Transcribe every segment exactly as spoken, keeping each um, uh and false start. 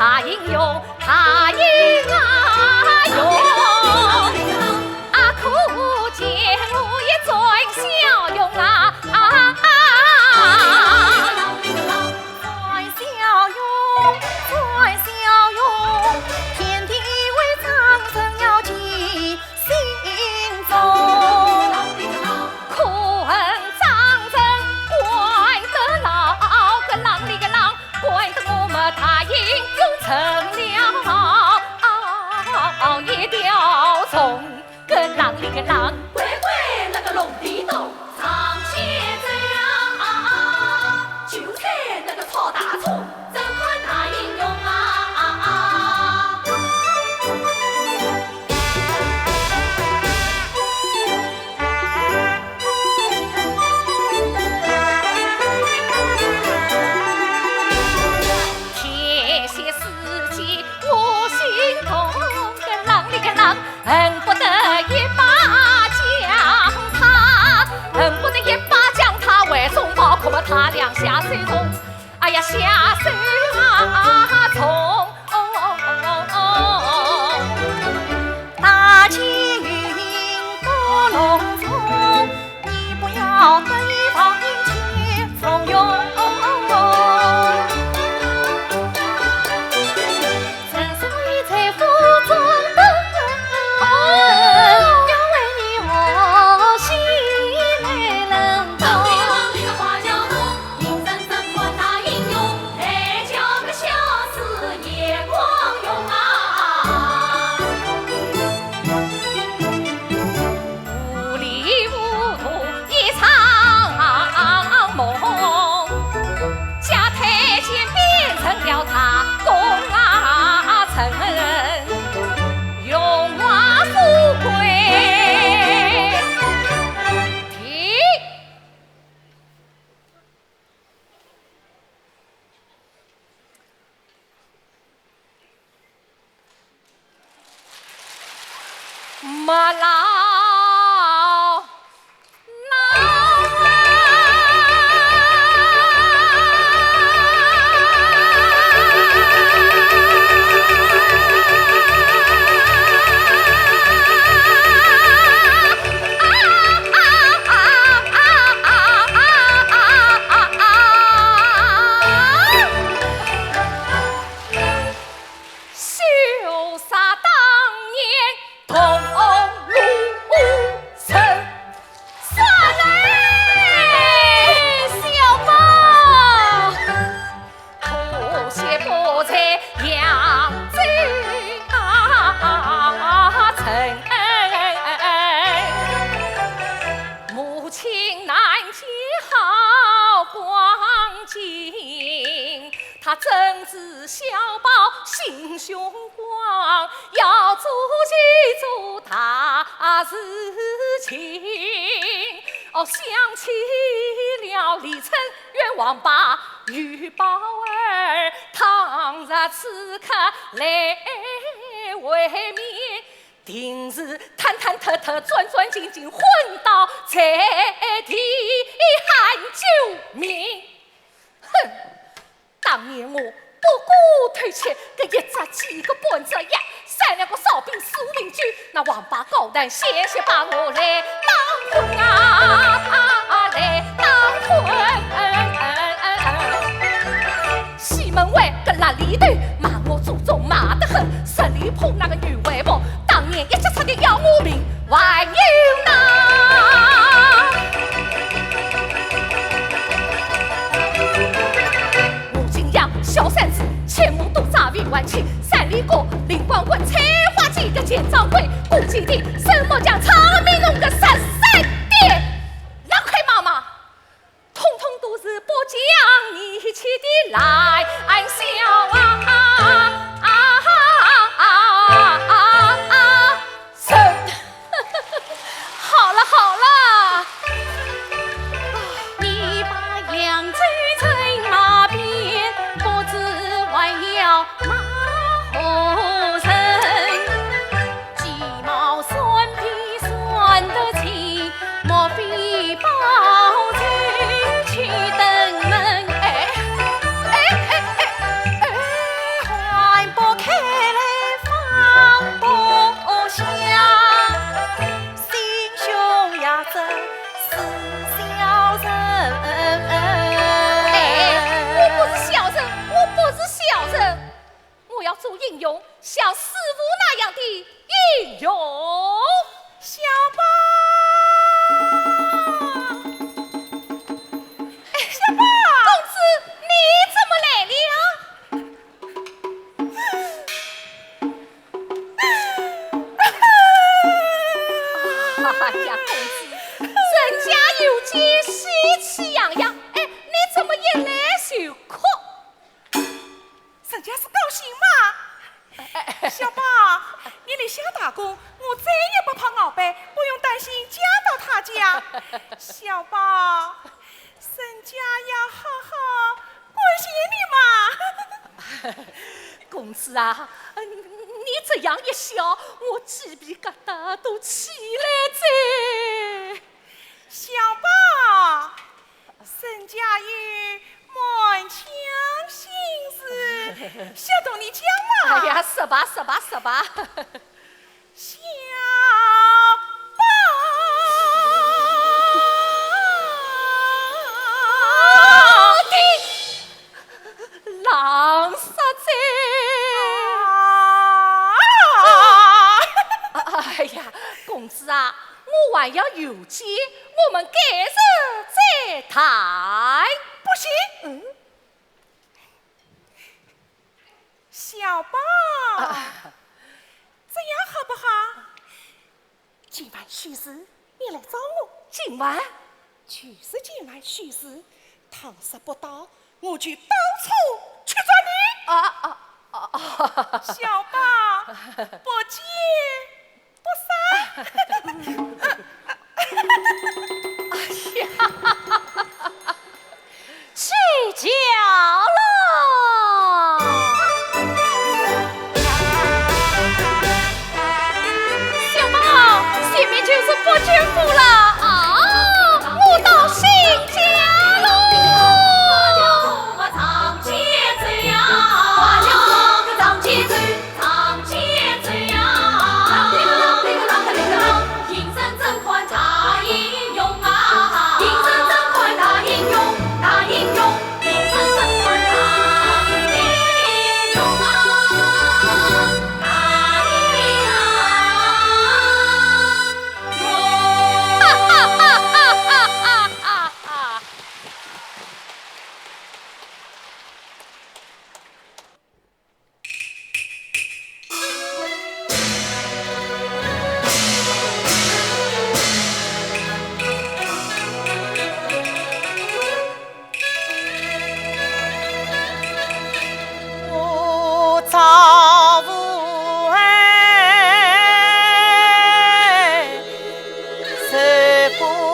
大英雄，大英啊雄，啊，可见我一转骁勇啊！转骁勇，转骁勇，天地为长城要记心中。可恨长城关得牢，个啷里个啷，关得我们大英雄成了一条虫。个啷里个啷，乖乖那个弄地洞，上去走呀，就在那个草大虫。 真看大英雄啊！天下事体我心痛，个啷里个啷，恨不得一把将他，恨不得一把将他为中宝，可把他两下手中。 哎呀，下手啊，重！大旗运过隆中，你不要对方去重用。正所谓在府中等，要为你何须来冷冻。 糊里糊涂一场梦，假太监变成了大功臣，荣华富贵。停！ 没啦。定是忐忐忑忑、战战兢兢，昏倒在地喊救命。哼！当年我不顾偷吃，搿一只鸡个半只鸭，三两个烧饼四瓶酒，那王八羔蛋险些把我来打昏啊，来打昏。 西门外个烂里头，骂我祖宗骂得很，十里铺那个女为婆，当年一脚踏的要我命，还有那吴景阳小三子，千母都扎未完妻，三里哥林光棍，采花记个钱掌柜，顾继定，沈木匠，唱名弄个十三点，老快妈妈。 统统都是不讲义气的烂笑话。好了，好了。你把扬州城骂遍，不知还要骂何人？鸡毛蒜皮算得清。英勇，像师傅那样的英勇。小宝，哎，小宝，公子，你怎么来了？哎呀，公子，人家有姐喜气洋洋，哎，你怎么一来就哭？ 人家是高兴嘛。小宝，你来乡打工，我再也不怕熬背，不用担心嫁到他家。小宝，人家要好好关心你嘛。公子啊，你这样一笑，我鸡皮疙瘩都起来哉。小宝， 人家有满腔心事，想同你讲嘛。哎呀，说吧，说吧，说吧。小宝。我的郎煞哉。啊！哎呀，公子啊， 我还要游街，我们改日再谈。不行。嗯？小宝，啊。这样好不好？今晚戌时，你来找我。今晚？就是今晚戌时，倘若不到，我就到处去找你。啊，啊，啊，啊。小宝，不见 不散。哎呀，去叫了。小宝，前面就是不见府了啊，我到新家喽。走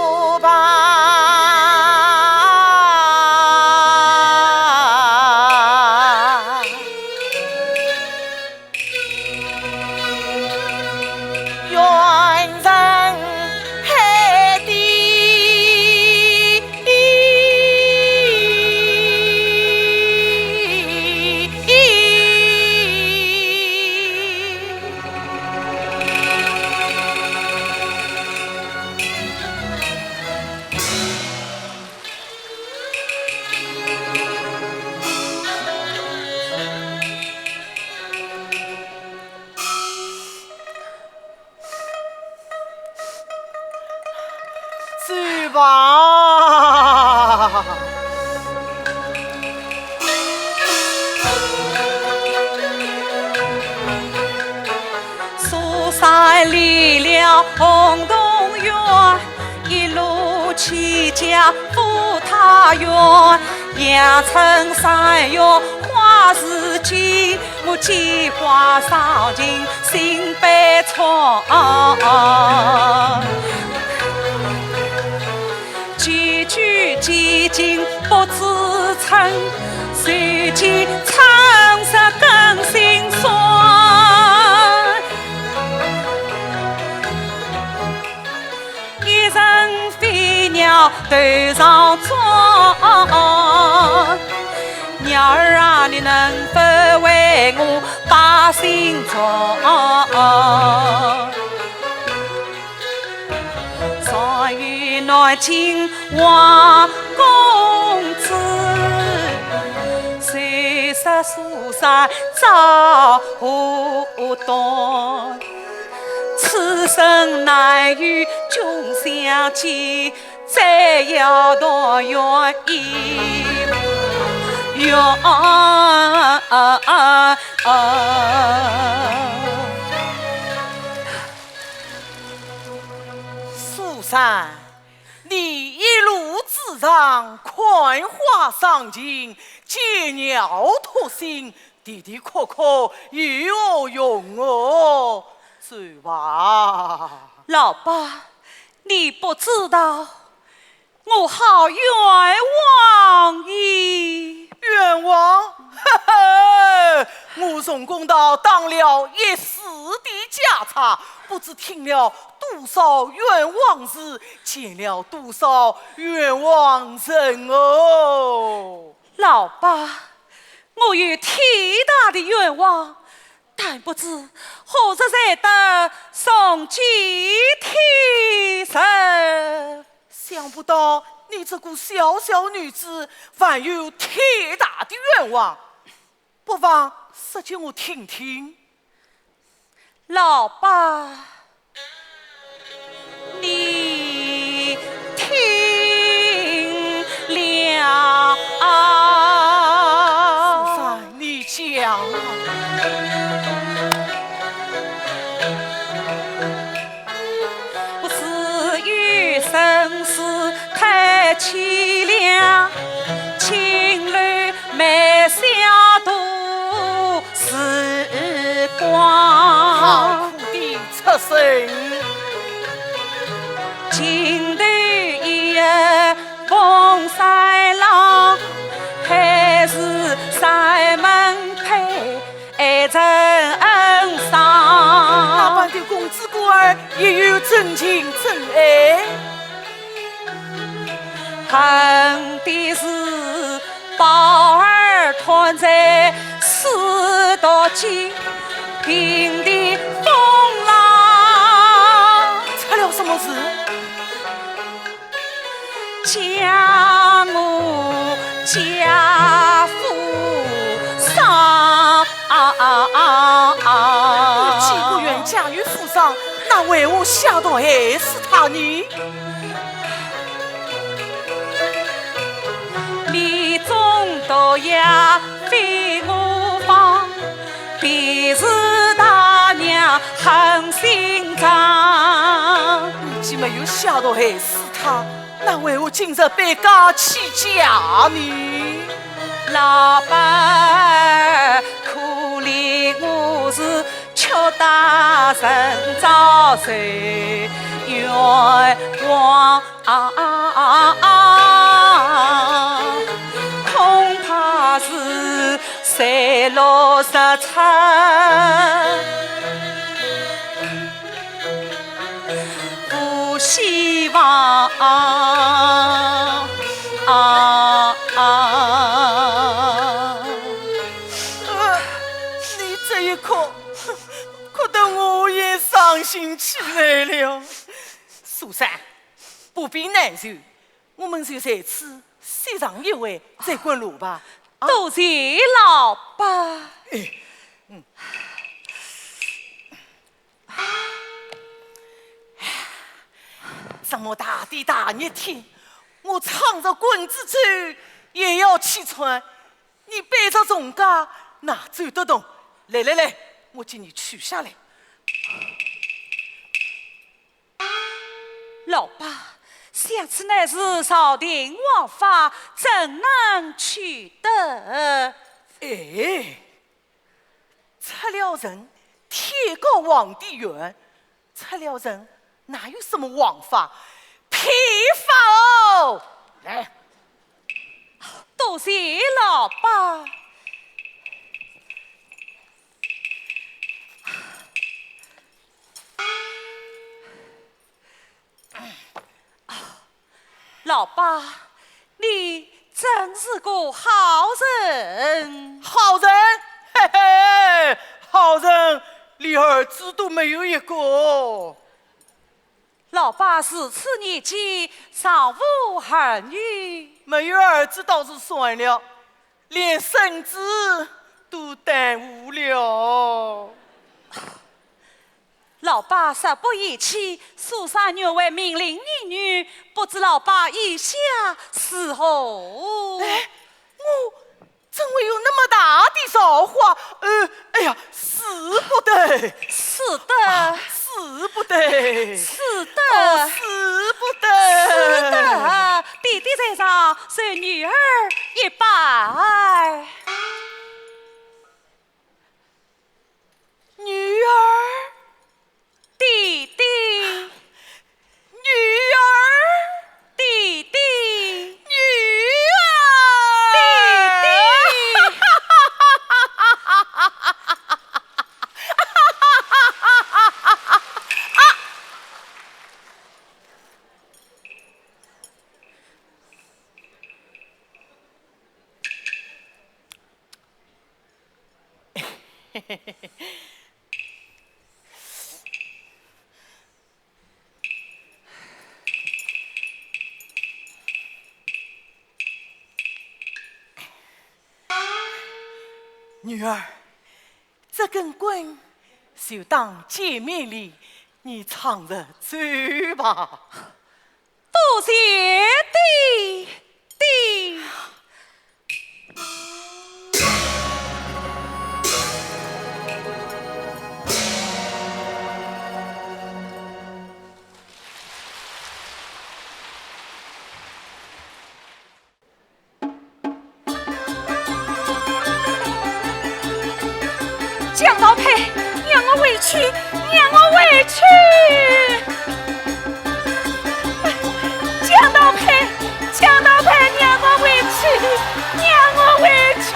吧。苏三赵武断，此生难与君相见，再要团圆一无缘。苏三，你一路之上，看花赏景，解劳脱心， 的的确确有何用哦？走吧。老伯，你不知道，我好冤枉你。冤枉？呵呵，我从公道当了一世的家差，不知听了多少冤枉事，见了多少冤枉人哦。老伯， 我有天大的冤枉，但不知何日才得重见天日。想不到你这个小小女子，还有天大的冤枉，不妨说给我听听。 老伯，你听了。苏三，你讲啊。我自幼身世太凄凉，青楼 卖笑度时光。好苦的出身。情投意合逢山郎，还是山盟配成双。那般的公子哥儿也有真情真爱。 恨的是宝儿断在四渡间，平地风浪。出了什么事？将我家父丧。既不愿家有父丧，那为何下毒害死他呢？ 你中毒药非我方，便是大娘狠心肠。你既没有下毒害死他，那为何今日摆家起家呢？老伯，可怜我是 却搭人遭受冤枉，恐怕是水落石出，无希望。 呃，你这一哭，哭得我也伤心起来了。苏三，不必难受，我们就在此歇上一会，再赶路吧。啊？多谢老伯。哎，嗯。 这么大的大热天，我撑着棍子走也要气喘，你背着重担哪走得动？来来来，我给你取下来。老伯，想此乃是朝廷王法，怎能取得？哎， 出了城，天高皇帝远，出了城，哪有什么王法？批发哦！来。多谢老伯。啊，老伯，你真是个好人。好人？嘿嘿，好人连儿子都没有一个。老伯如此年纪，尚无儿女。没有儿子倒是算了， 连孙子都耽误了。老伯若不嫌弃，苏三原为名伶一女，不知老伯意下如何？哎，我怎会有那么大的造化？呃，哎呀，使不得。使得。啊，使不得。使得。哦，使不得。使得。弟弟在上，受女儿一拜。 女儿，弟弟，女儿，弟弟，女儿，弟弟。女儿，这根棍就当见面礼，你唱着走吧。 多谢爹爹。江道派，让我回去，让我回去！江道派，江道派，让我回去，让我回去！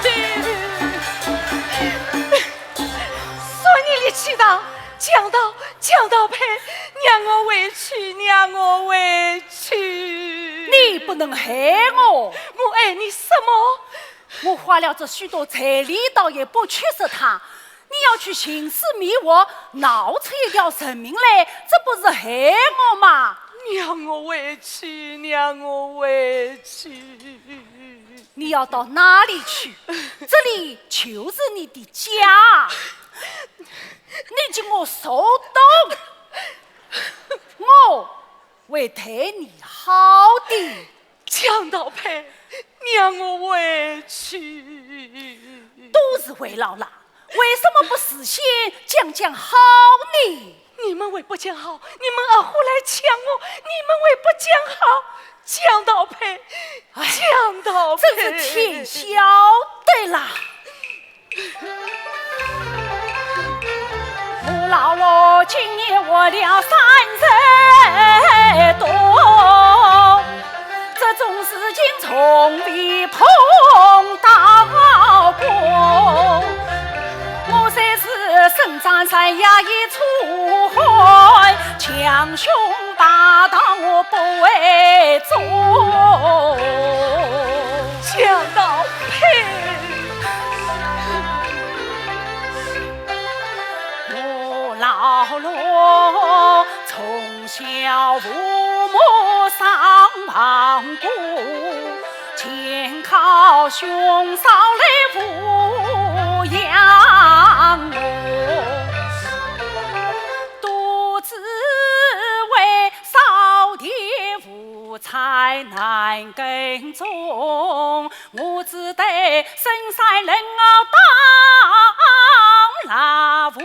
算你力气大，江道，江道派，让我回去，让我回去！你不能害我！我害你什么？ 我花了这许多彩礼，倒也不去说他。你要去寻死觅活，闹出一条人命来，这不是害我吗？让我回去，让我回去。你要到哪里去？这里就是你的家。你给我收东，我会待你好的。 江道派，让我回去。都是魏老啦，为什么不事先讲讲好呢？你们会不讲好？你们二货来抢我，你们会不讲好？江道派，哎，江道派。真是天晓得啦。 我老罗今年活了三十多，这种事情从未碰到过。我虽是生长在呀一处寒，强雄霸道我不会做。江道派。 我老罗从小父母双亡故，全靠兄嫂来抚养我。独自为少爹无 才难耕种，我只得深山冷坳当老妇。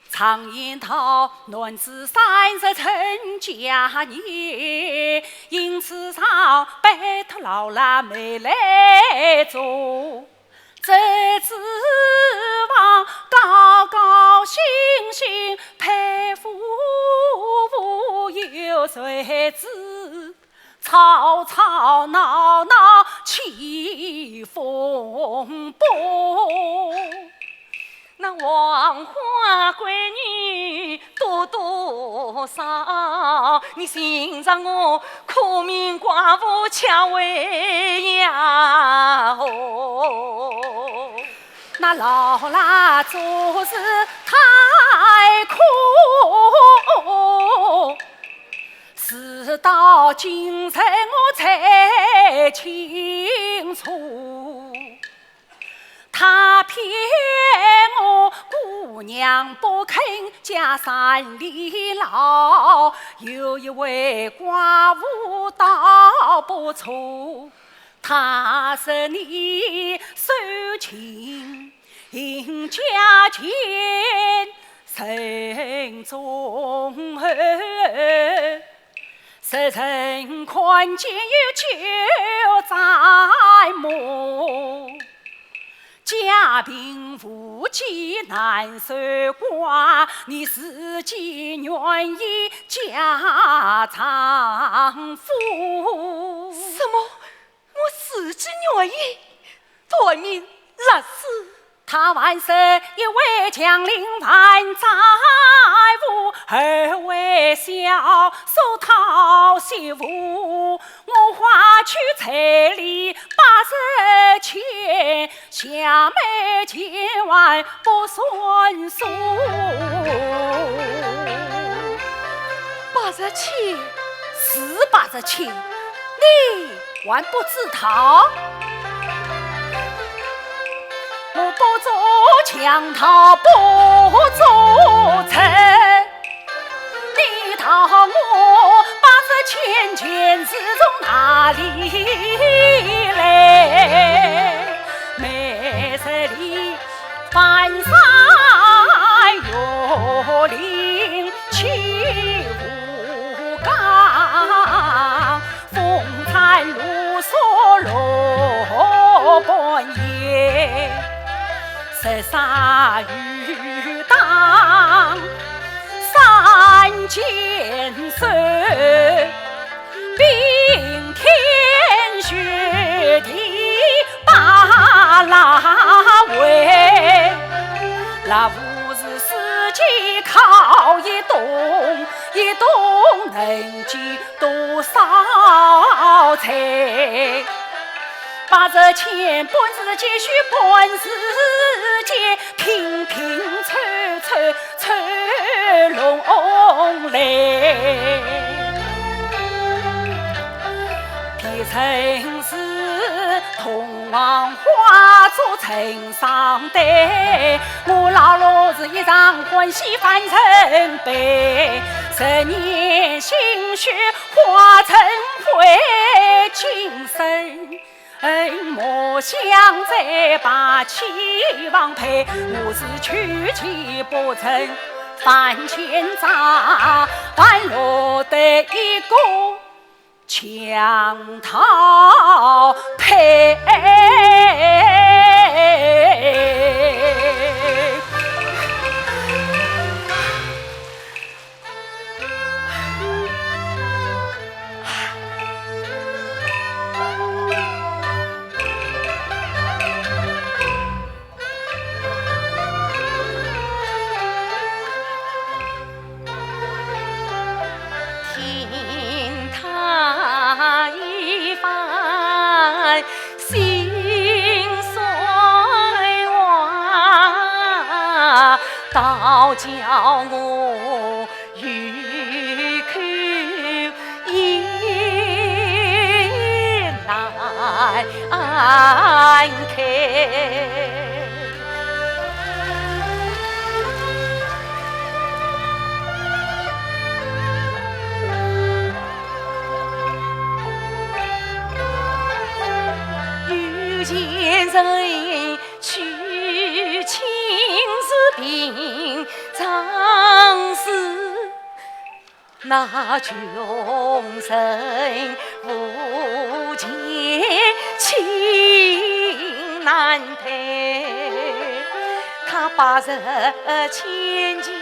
常言道，男子三十成家业，因此上拜托老辣妹来做。 这指望高高兴兴配夫妇有谁知，吵吵闹闹起风波。那黄花闺女 多多少，你寻着我苦命寡妇吃喂呀哦。那老辣做事太苦，事到今日我才清楚。不肯家山里老，有一位寡妇倒不错，她是你手心。 因家境深中厚，世人看见有九斩么。家贫无计难守寡，你自己愿意嫁丈夫。什么？ 我自己愿意，断命勒死。她还是一位强邻万丈夫，二位小叔讨媳妇，我花去彩礼八十千，下面千万不算数。八十千？是八十千，你 还不知道？我不做强盗不做贼，你道我八十千钱是从哪里来？每日里翻山越岭去无 风餐露宿落半夜，日晒雨打三件事，冰天雪地把拉回，那 是四季靠一冬，一冬能积多少财？八十千本是积蓄本是钱，拼拼凑凑凑拢来。别人是 同黄花做成双对，我老老是一场欢喜翻成悲，十年心血化成灰，今生莫想再把期望配，我是娶妻不成反奸账，反落得一个 强讨配。听她一番心酸话，倒叫我有口 也难开。有钱人娶妻是平常事， 那穷人无钱妻难配，她八十千金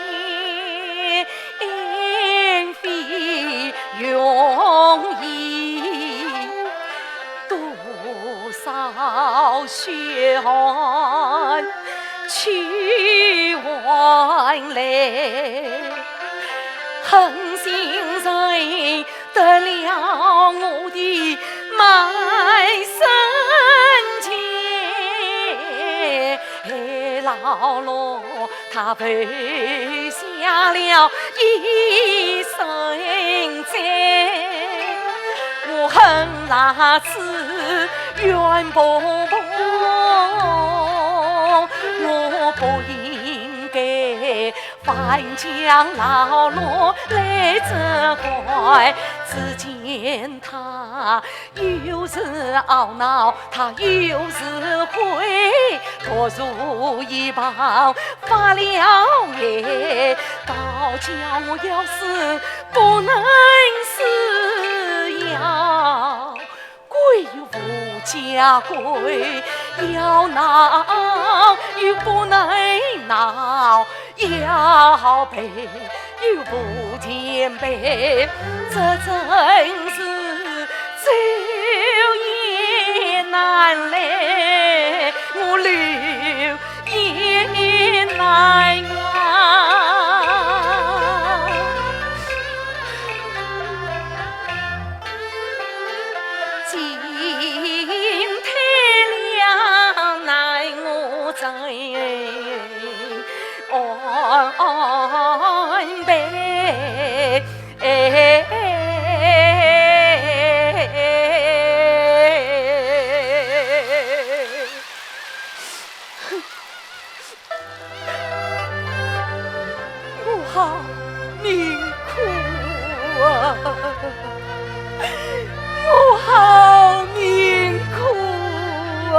非容易，多 少血汗去换来，狠心人得了我的卖身契，老老 她犯下了一身罪，我恨辣子冤婆婆，我不应该翻江老路来自海，只见他又是懊恼，他又是悔，独坐一旁发了呆。倒叫我要死不能死，要 跪又无家跪，要闹又不能闹，要赔又无钱赔，这真是走也难来，我留 也难啊。进退两难，我怎安排？ 我好命苦啊！我好命苦啊！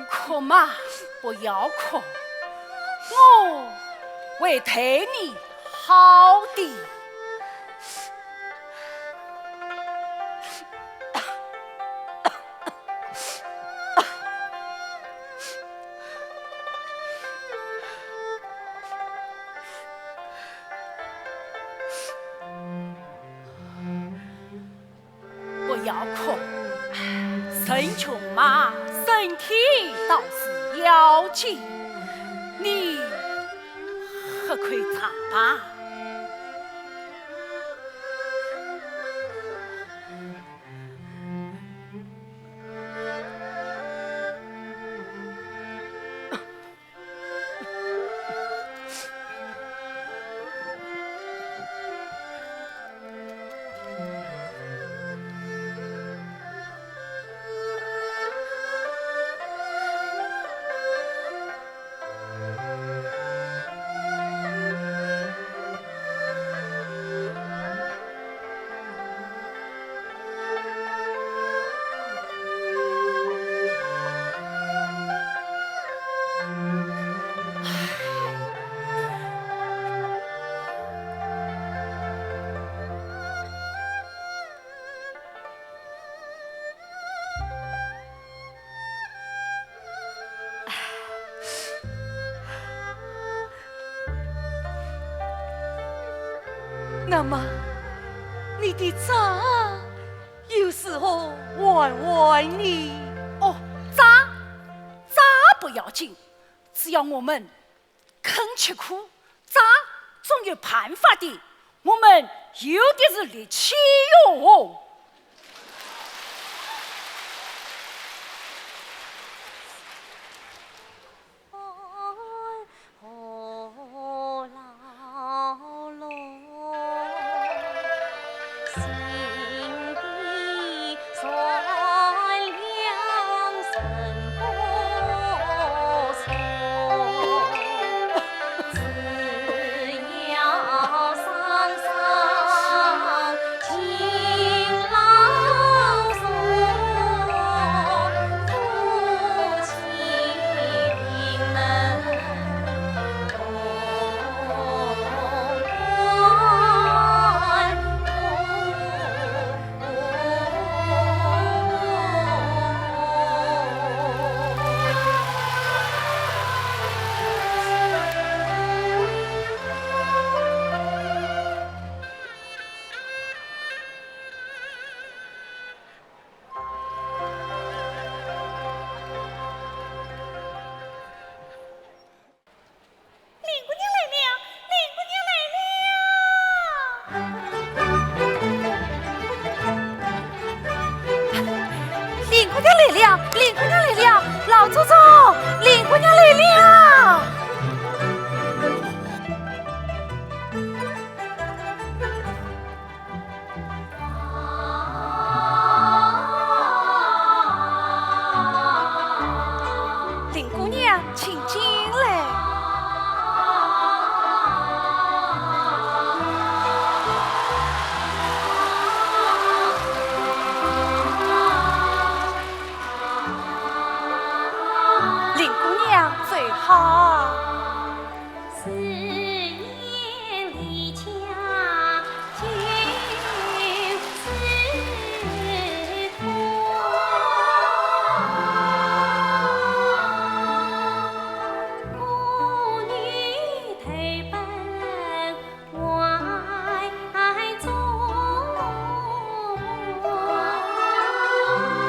哭嘛，不要哭，我会对你好的。 不要哭，人穷嘛，身体倒是要紧，你喝口茶吧。 那么，你的债又如何还完呢？哦，债，债不要紧，只要我们 肯吃苦，债总有办法的，我们有的是力气哟。来了，林姑娘来了，老祖宗，林姑娘来了。林姑娘，请进来。 林姑娘走好。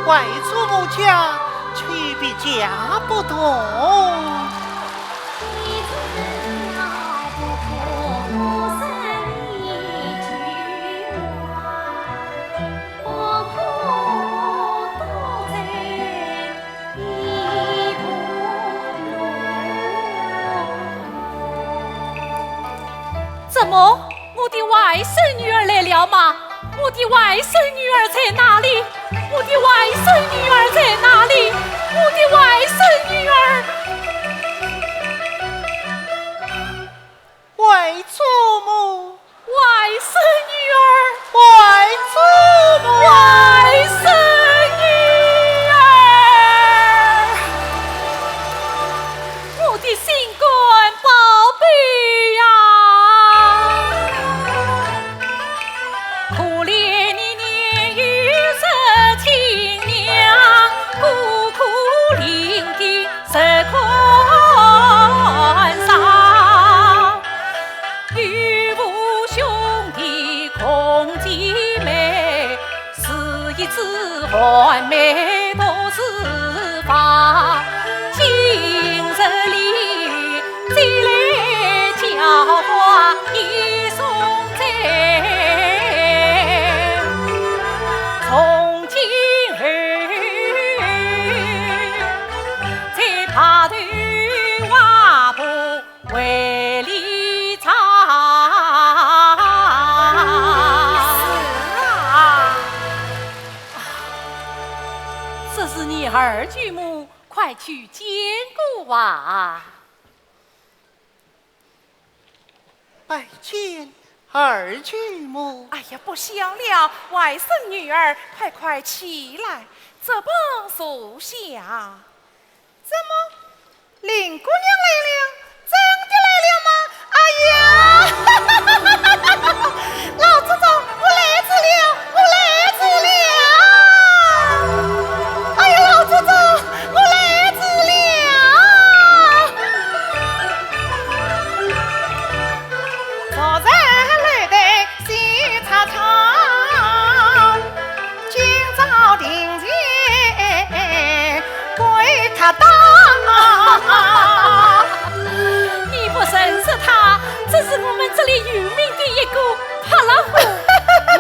外祖母家，岂必家不同？怎么？我的外甥女儿来了吗？我的外甥女儿在哪里？我的外甥女儿在哪里？我的外甥女儿！外祖母！ 外甥女儿，外祖母，外甥女儿，我的心肝宝贝呀！可怜你年幼失亲娘，孤苦伶仃 受寒霜，有父兄弟共姐妹，是一枝寒梅独自芳。今日里再来叫花一送谁？从今后，再白头 话不为离场。是啊。这是你二舅母，快去见过啊。拜见二舅母。哎呀，不小了，外甥女儿，快快起来，这旁坐下。 怎么，林姑娘来了？真的来了吗？哎呀，老祖宗，我来迟了，我来迟了！哎呀，老祖宗，我来迟了！ 昨日楼台戏插唱，今朝庭前跪磕头。你不认识他，这是我们这里有名的一个帕拉虎，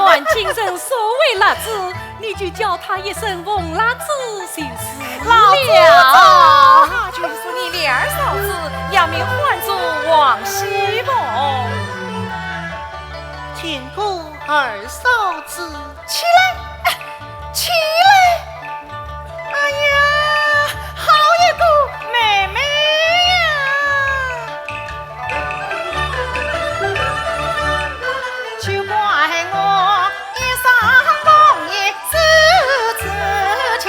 南京人所谓蜡子， 你就叫他一声红蜡子就是了。老祖宗，他就是你的二嫂子，杨名唤作王熙凤。见过二嫂子。起来，起来！哎呀，好一个妹妹呀！ 休怪我一生红颜失志娇，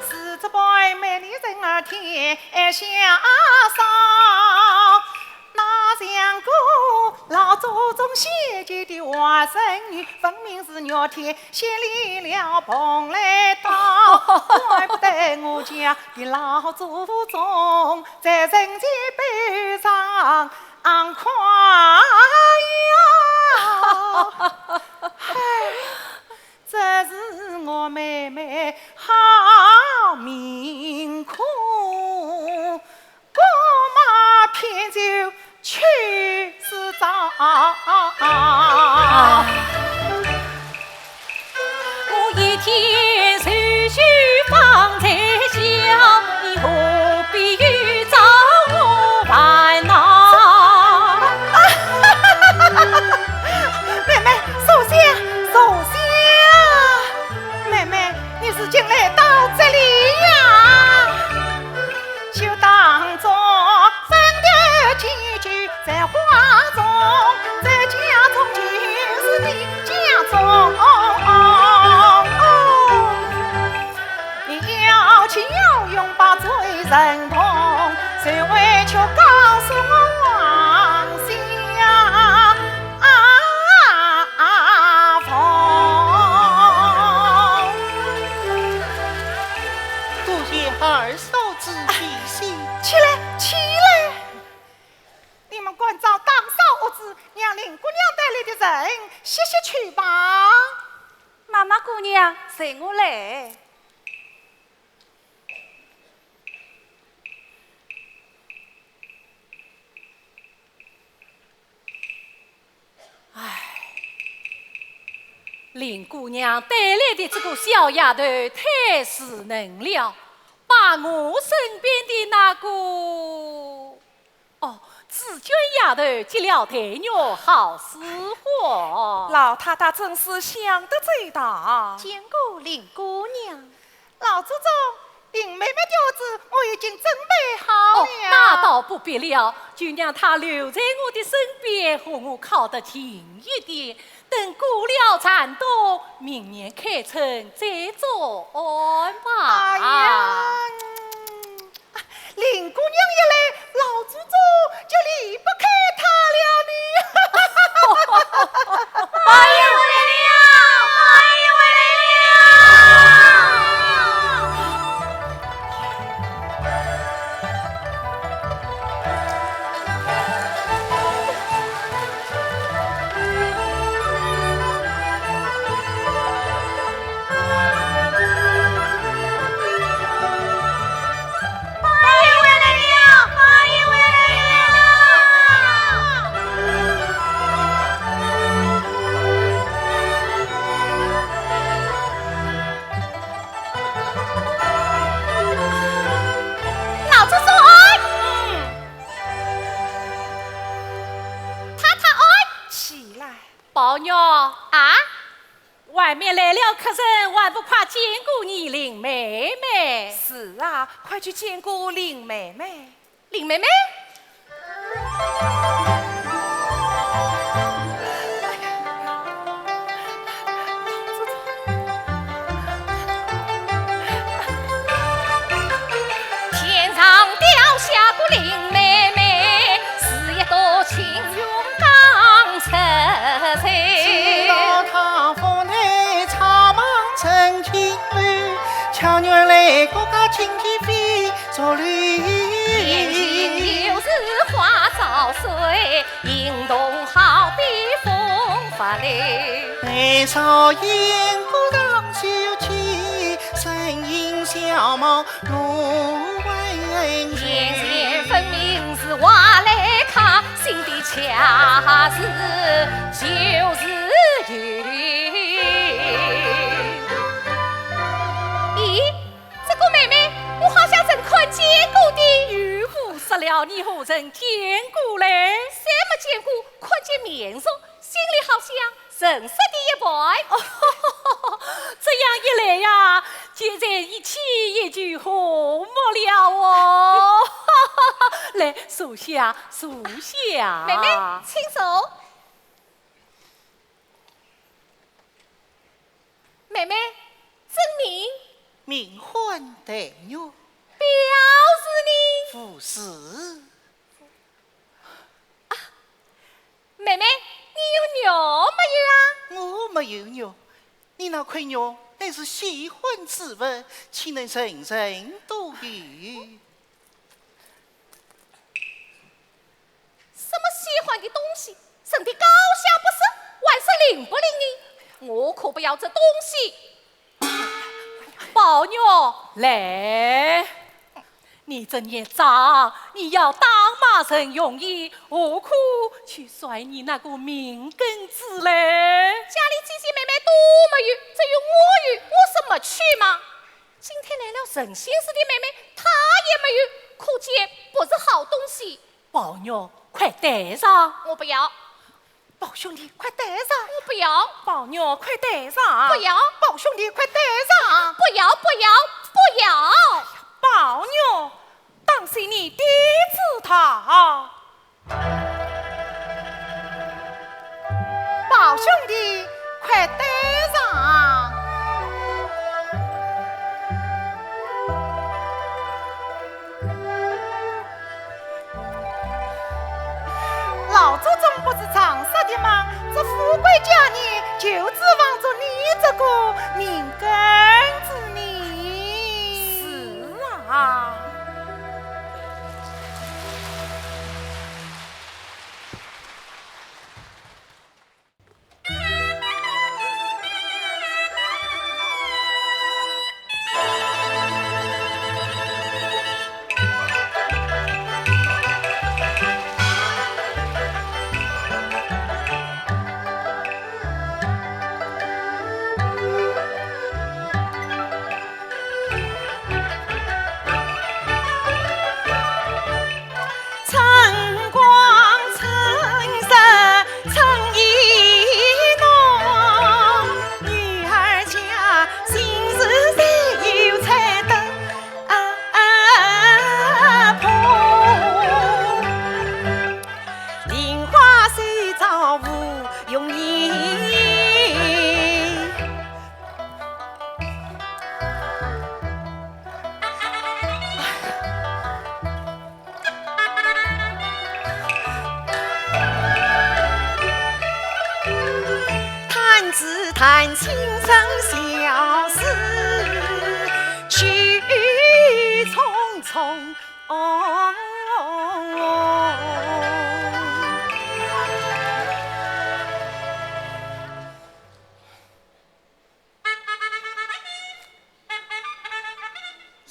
是这般美丽人儿天下少。哪像个老祖宗写就的外甥女，分明是热天 先离了蓬莱岛，怪不得我家的老祖宗在人间悲伤快要。唉，这是我妹妹好命苦。 姑妈偏就去世早。啊。我一天受尽神童，谁为求告诉我王相阿凤？多谢二嫂子提醒。起来，起来！你们关照打扫屋子，让林姑娘带来的人歇歇去吧。妈妈，姑娘，随我来。 唉，林姑娘带来的这个小丫头太稚嫩了，把我身边的那个，哦，紫鹃丫头接了待遇好似乎。老太太真是想得周到。见过林姑娘。 老祖宗，林妹妹的屋子我已经准备好了。哦，那倒不必了，就让她留在我的身边，和我靠得近一点。等过了残冬，明年开春再作安排。哎呀，嗯，林姑娘一来，老祖宗就离不开她了呢。哎呀，我来了！哎呀，我来了！ 老祖宗安！太太安！起来。宝玉。啊？外面来了客人，还不快见过你林妹妹？是啊，快去见过林妹妹。 林妹妹？天上掉下个林妹妹，是一朵青云刚出世。知道她府内草莽成亲了，巧女来个个亲戚非 作绿。眼前又是花朝水，影动好比风发柳。眉梢眼角上秀气，声音小貌路为女。眼前分明是花来客，心底恰是就是有。咦， 这个妹妹，我好像曾看见过的。又胡说了，你何曾见过嘞？谁没见过？看见面容，心里好像认识的一般。这样一来呀，简直一起也就和睦了哦。来，坐下，坐下。妹妹，请坐。 妹妹，尊名？名唤黛玉。表字呢？无字。啊，妹妹，你有玉没有啊？我没有玉，你那块玉乃是稀罕之物，岂能人人都有？ 什么稀罕的东西，人的高下不识，还说灵不灵呢？我可不要这东西。宝玉，来，你这孽障，你要打骂陈荣义，何苦去摔你那个命根子嘞？家里姐姐妹妹都没有，只有我有，我是没去嘛。 今天来了神仙似的妹妹，她也没有，可见不是好东西。宝玉，快带上。我不要。宝兄弟，快带上。我不要。宝玉，快带上。不要。宝兄弟，快带上。不要，不要，不要。宝玉，当心你跌子他。 宝兄弟，快带上。望着你这个命根子呢。是啊。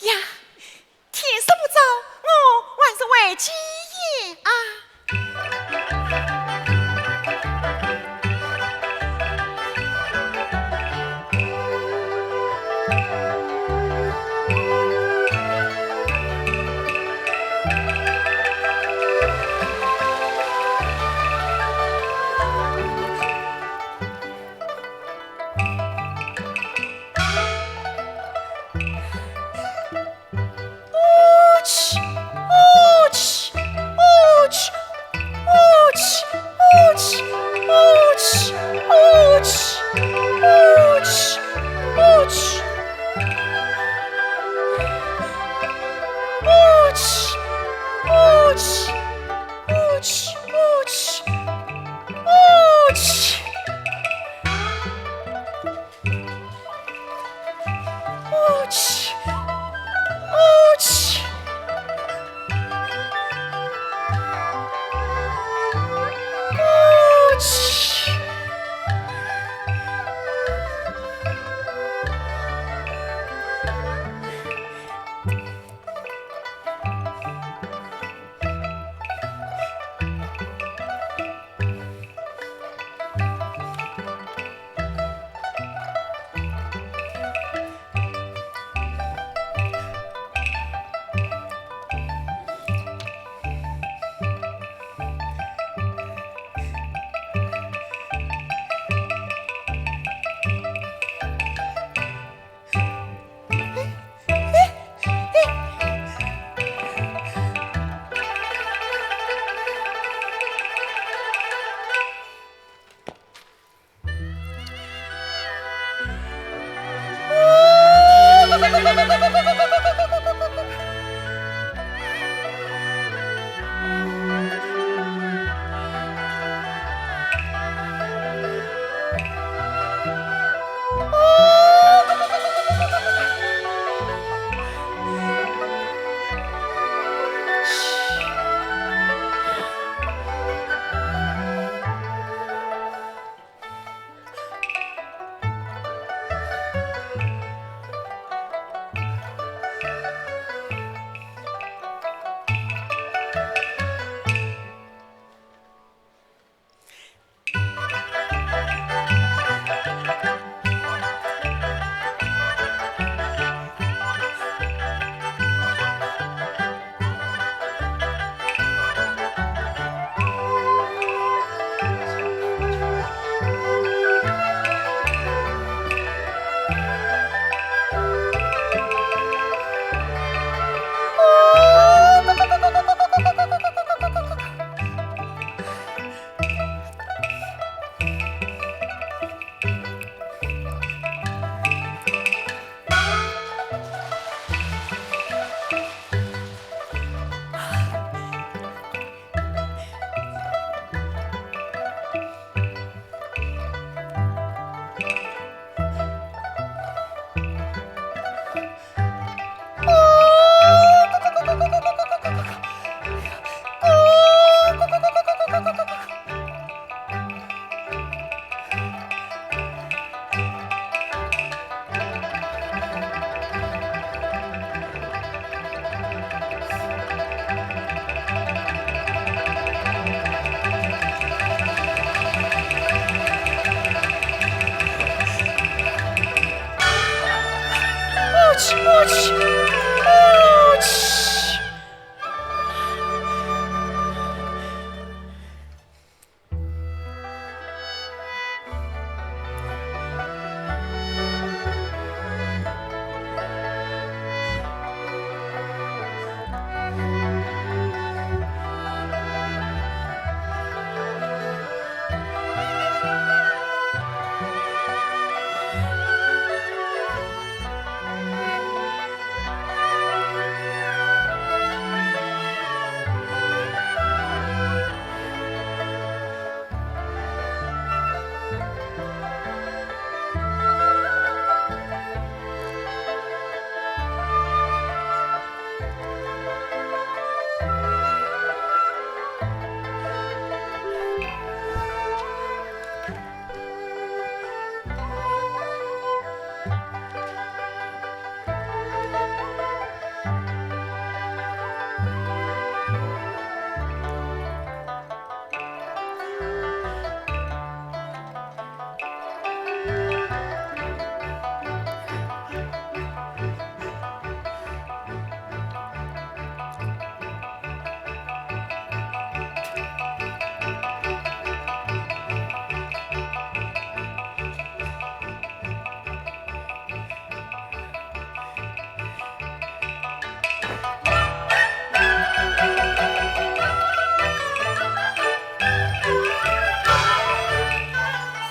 呀，天色不早，我还是回去也啊。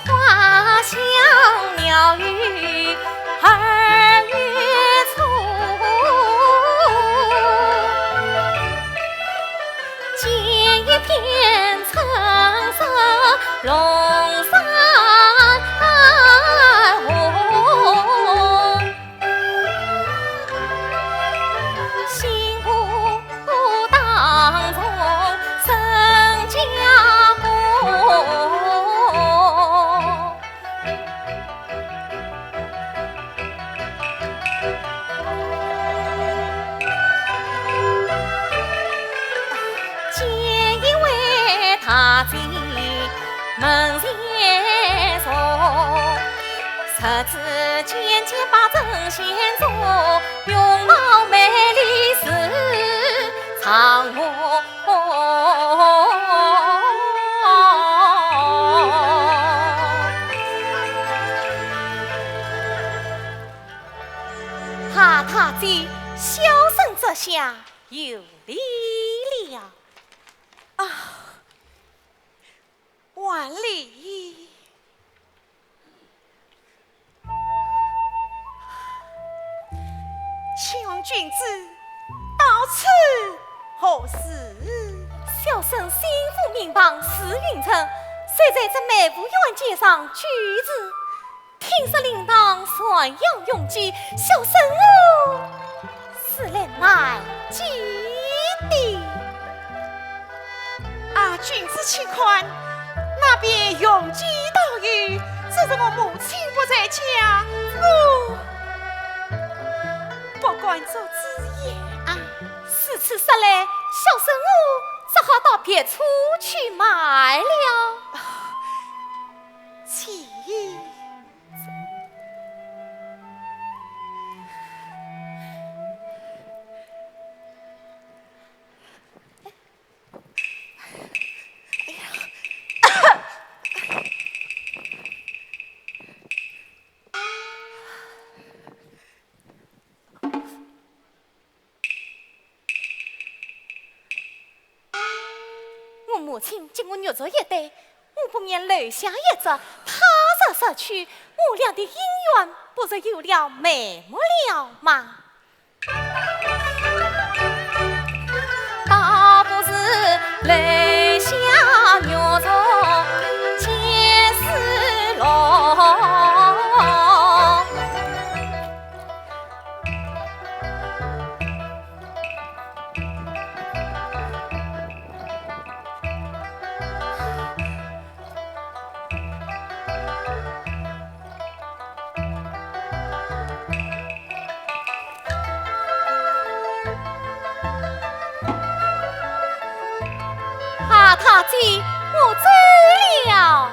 花香鸟语二月初，见一片春色龙山红。 新妇当中人家公。见一位大姐 门前坐，十指尖尖把针线做，容貌美丽似场红。大姐，小生这厢有礼了。啊， 还礼。请问君子到此何事？小生新赴民房试运程，谁知这梅府县街上举子，听说令堂传扬雄鸡，小生我 是来买鸡的。啊，君子请看，那边雄鸡倒有，只是我母亲不在家，我不敢做主意啊。如此说来，小生我只好到别处去买了。啊，请。 我母亲给我玉镯一对，我不免留下一只，她若失去，我俩的姻缘不是有了眉目了吗？ 倒不如留下玉镯见世郎。 啊，大姐，我走了。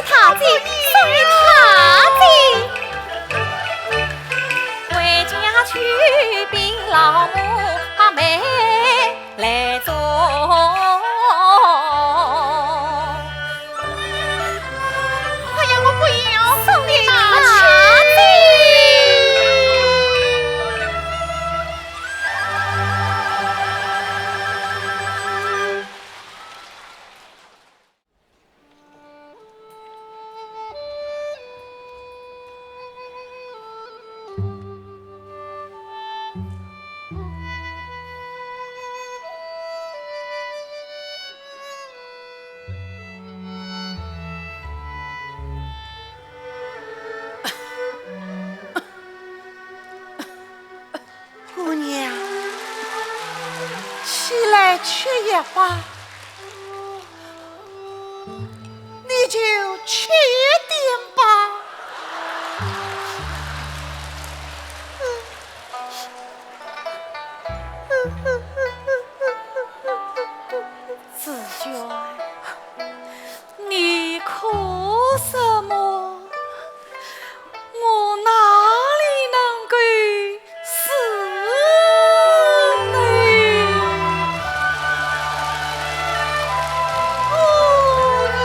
太子，送你太子。回家去禀老母，把媒来做。哎呀，我不要，送你太子。姑娘，起来吃药吧。 你就吃点吧。紫鹃，你哭什么？ 我哪里能够死呢？姑娘。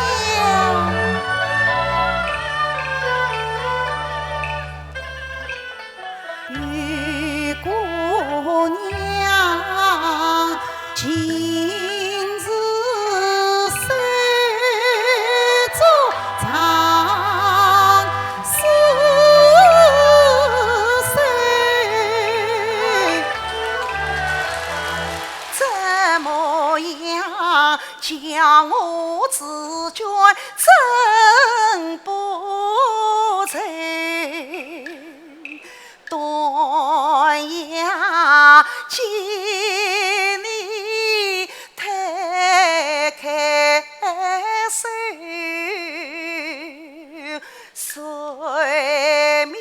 与姑娘 今日手足长相随，怎么样叫我紫鹃真不成？ 断崖千里推开手，谁面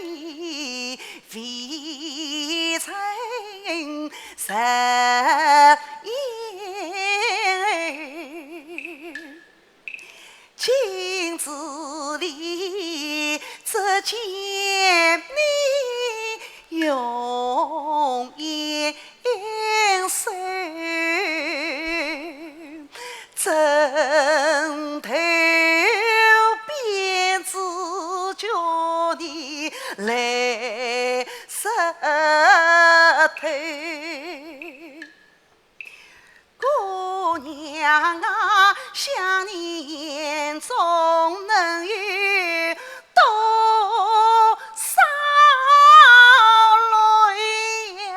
未曾实言。 今日里只见你容颜瘦，枕头边紫鹃你泪湿透。 姑娘啊，想你眼中能有多少泪呀？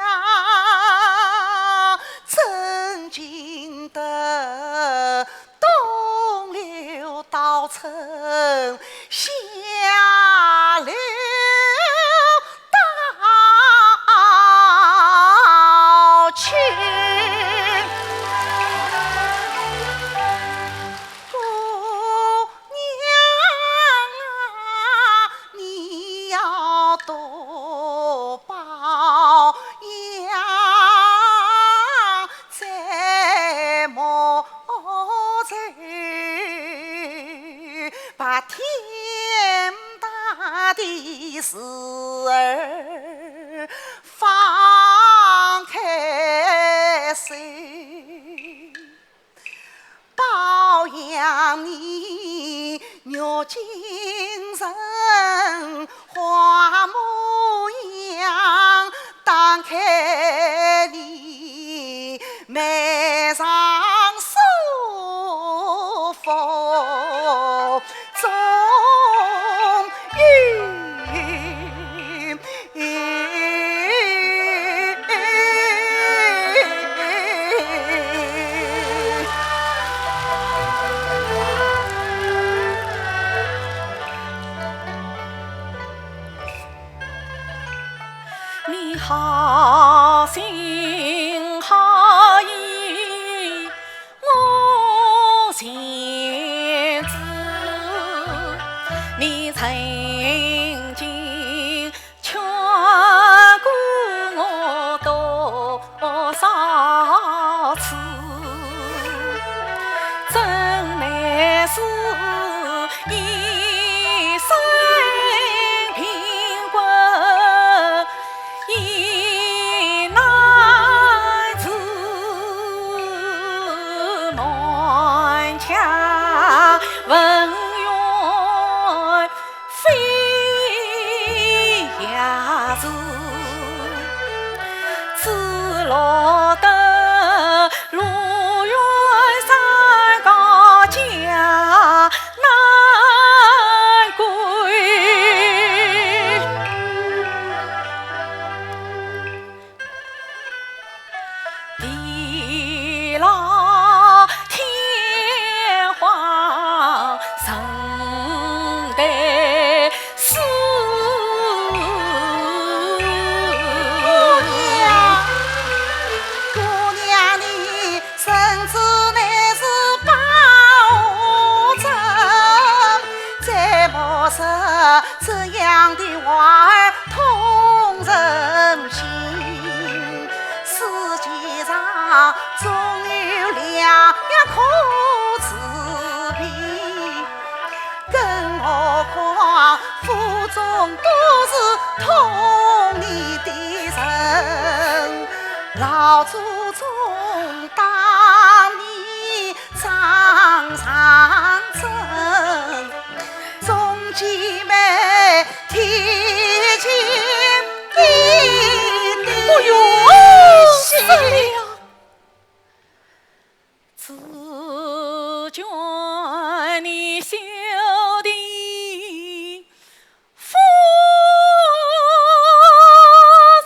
真情的东流到春 下流到秋。姑娘啊，你要多保养，再莫愁。 把天大的事儿放开手，保养你玉京城花模样，打开你 眉上书法终于。你好心好意，我全知。你曾经劝过我多少次，真乃是一子，子路得陆羽山高家难归。 地老天荒，人待死。姑娘，姑娘，你身子乃是百无征，再莫说这样的话儿痛人心。 世界上总有良药可治病，更何况府中都是通你的人，老祖宗当年张长征，中间没 提亲的。哎呦，死了！只见你小弟夫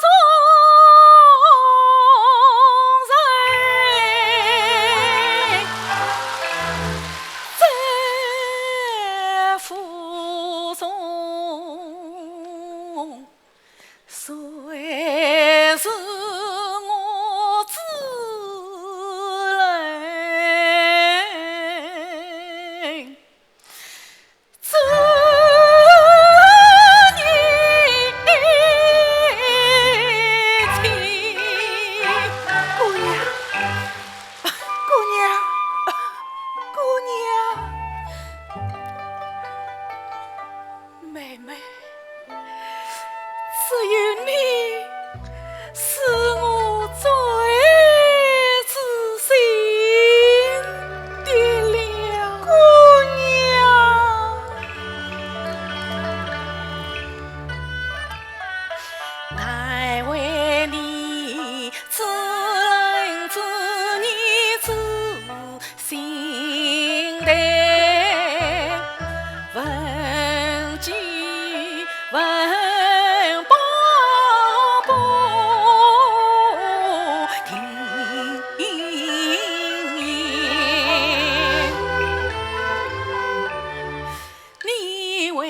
中人，在府中 谁是我之人？这女子。姑娘，姑娘，姑娘。 妹妹，只有你是我最知心的了。姑娘。 难为你知人知己知心的，问计问卜不定。你为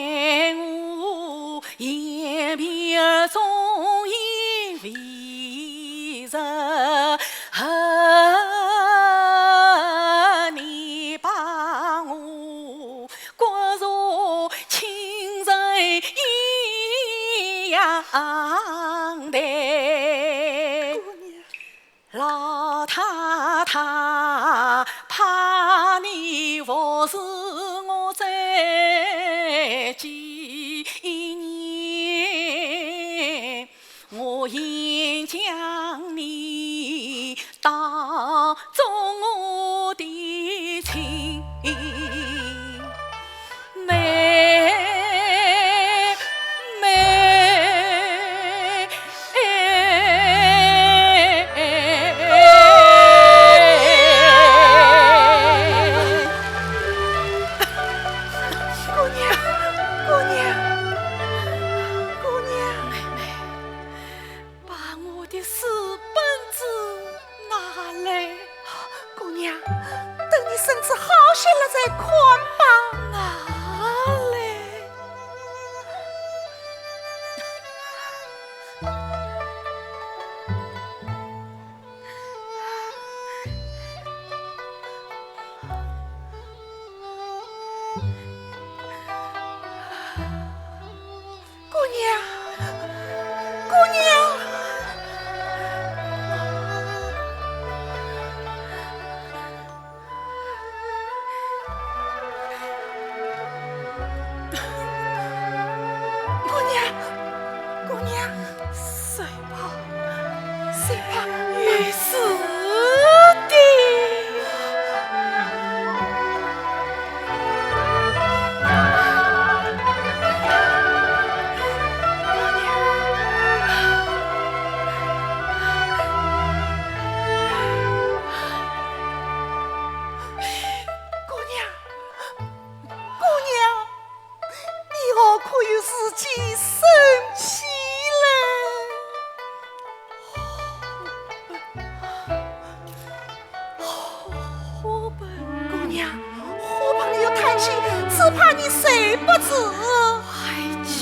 我 言别儿忠言未实，你把我割作亲人一样待。 老太太，怕你服侍我这几年，我应将你当作我的亲 妹妹。姑娘，姑娘，姑娘。妹妹， 把我的书本子拿来。姑娘，等你身子好些了再看吧。拿来。 姑娘，姑娘。 姑娘，姑娘，睡吧，睡吧，没事的。生气了。花本，花本。姑娘，花本有叹气，只怕你受不住。哎，去。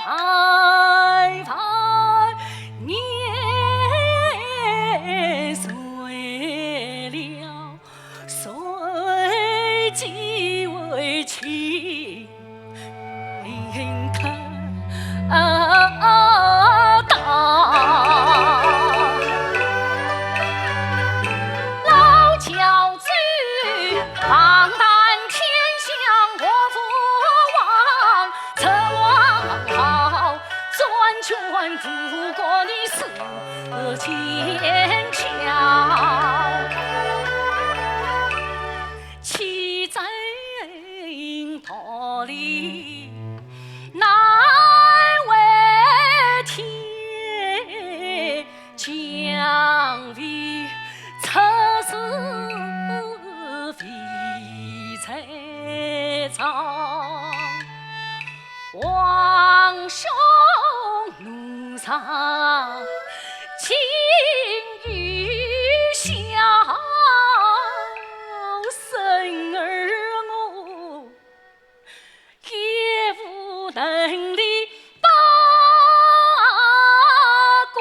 万万年岁了，谁寄为妻？ 老教主，望断天香我无望，这王后专权无过你是奸巧。 其真道理，难为天降，为出师未在朝。 王兄奴才，今与小生儿我，也无能力报功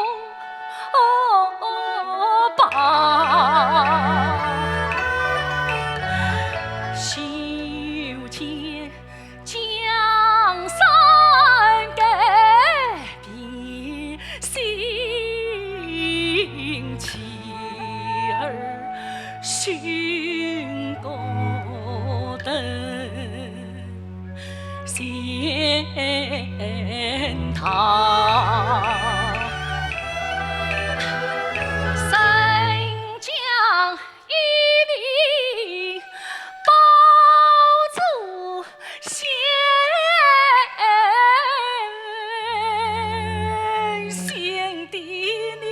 报。 江山改变，心气儿寻个等闲谈。人将 一命报祖先，先帝你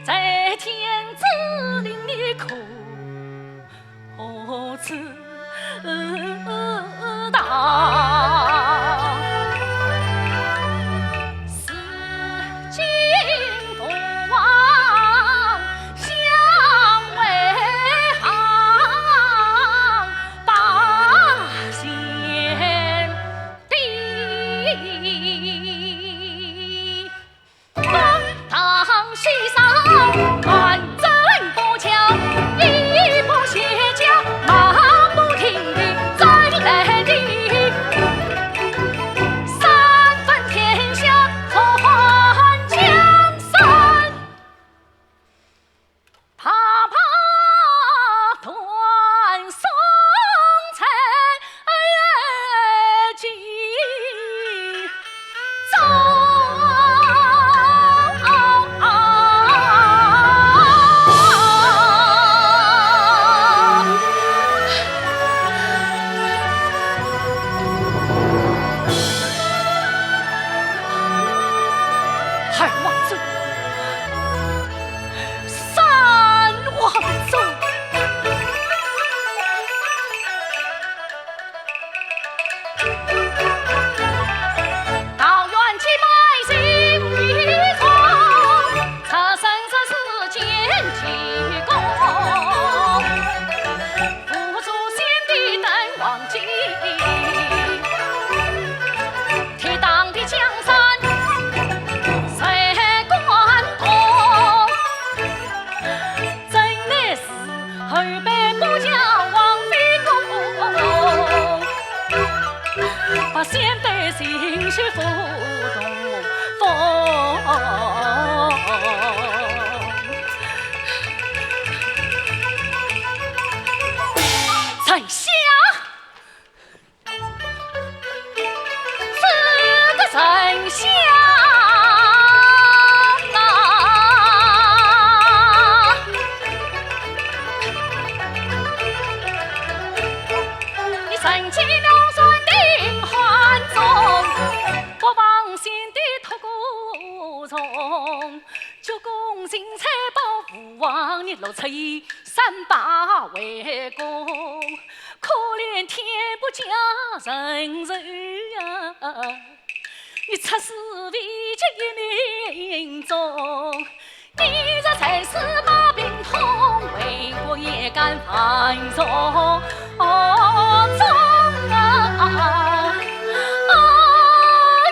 在天之灵，你可知道？ 如今父王相会行，拜先帝。公堂戏上，官真不巧，一步邪将，马不停蹄，真来的。 三分天下，坐看江山。拍拍断送在即中。 害王尊，杀王尊。 道远结拜心一重，出生入死见其功。父祖先帝等忘记，铁打的江山谁敢动？ 真乃是后辈不教王妃功，把先辈心血付东风。丞相。 是个丞相啊，你身居妙善定汉中，不忘先帝托孤重，鞠躬尽瘁报父王，你六出山拜为公。 可怜天不假人寿呀，你出师未捷一命终，你若在世把病痛，为国也敢犯重啊！哎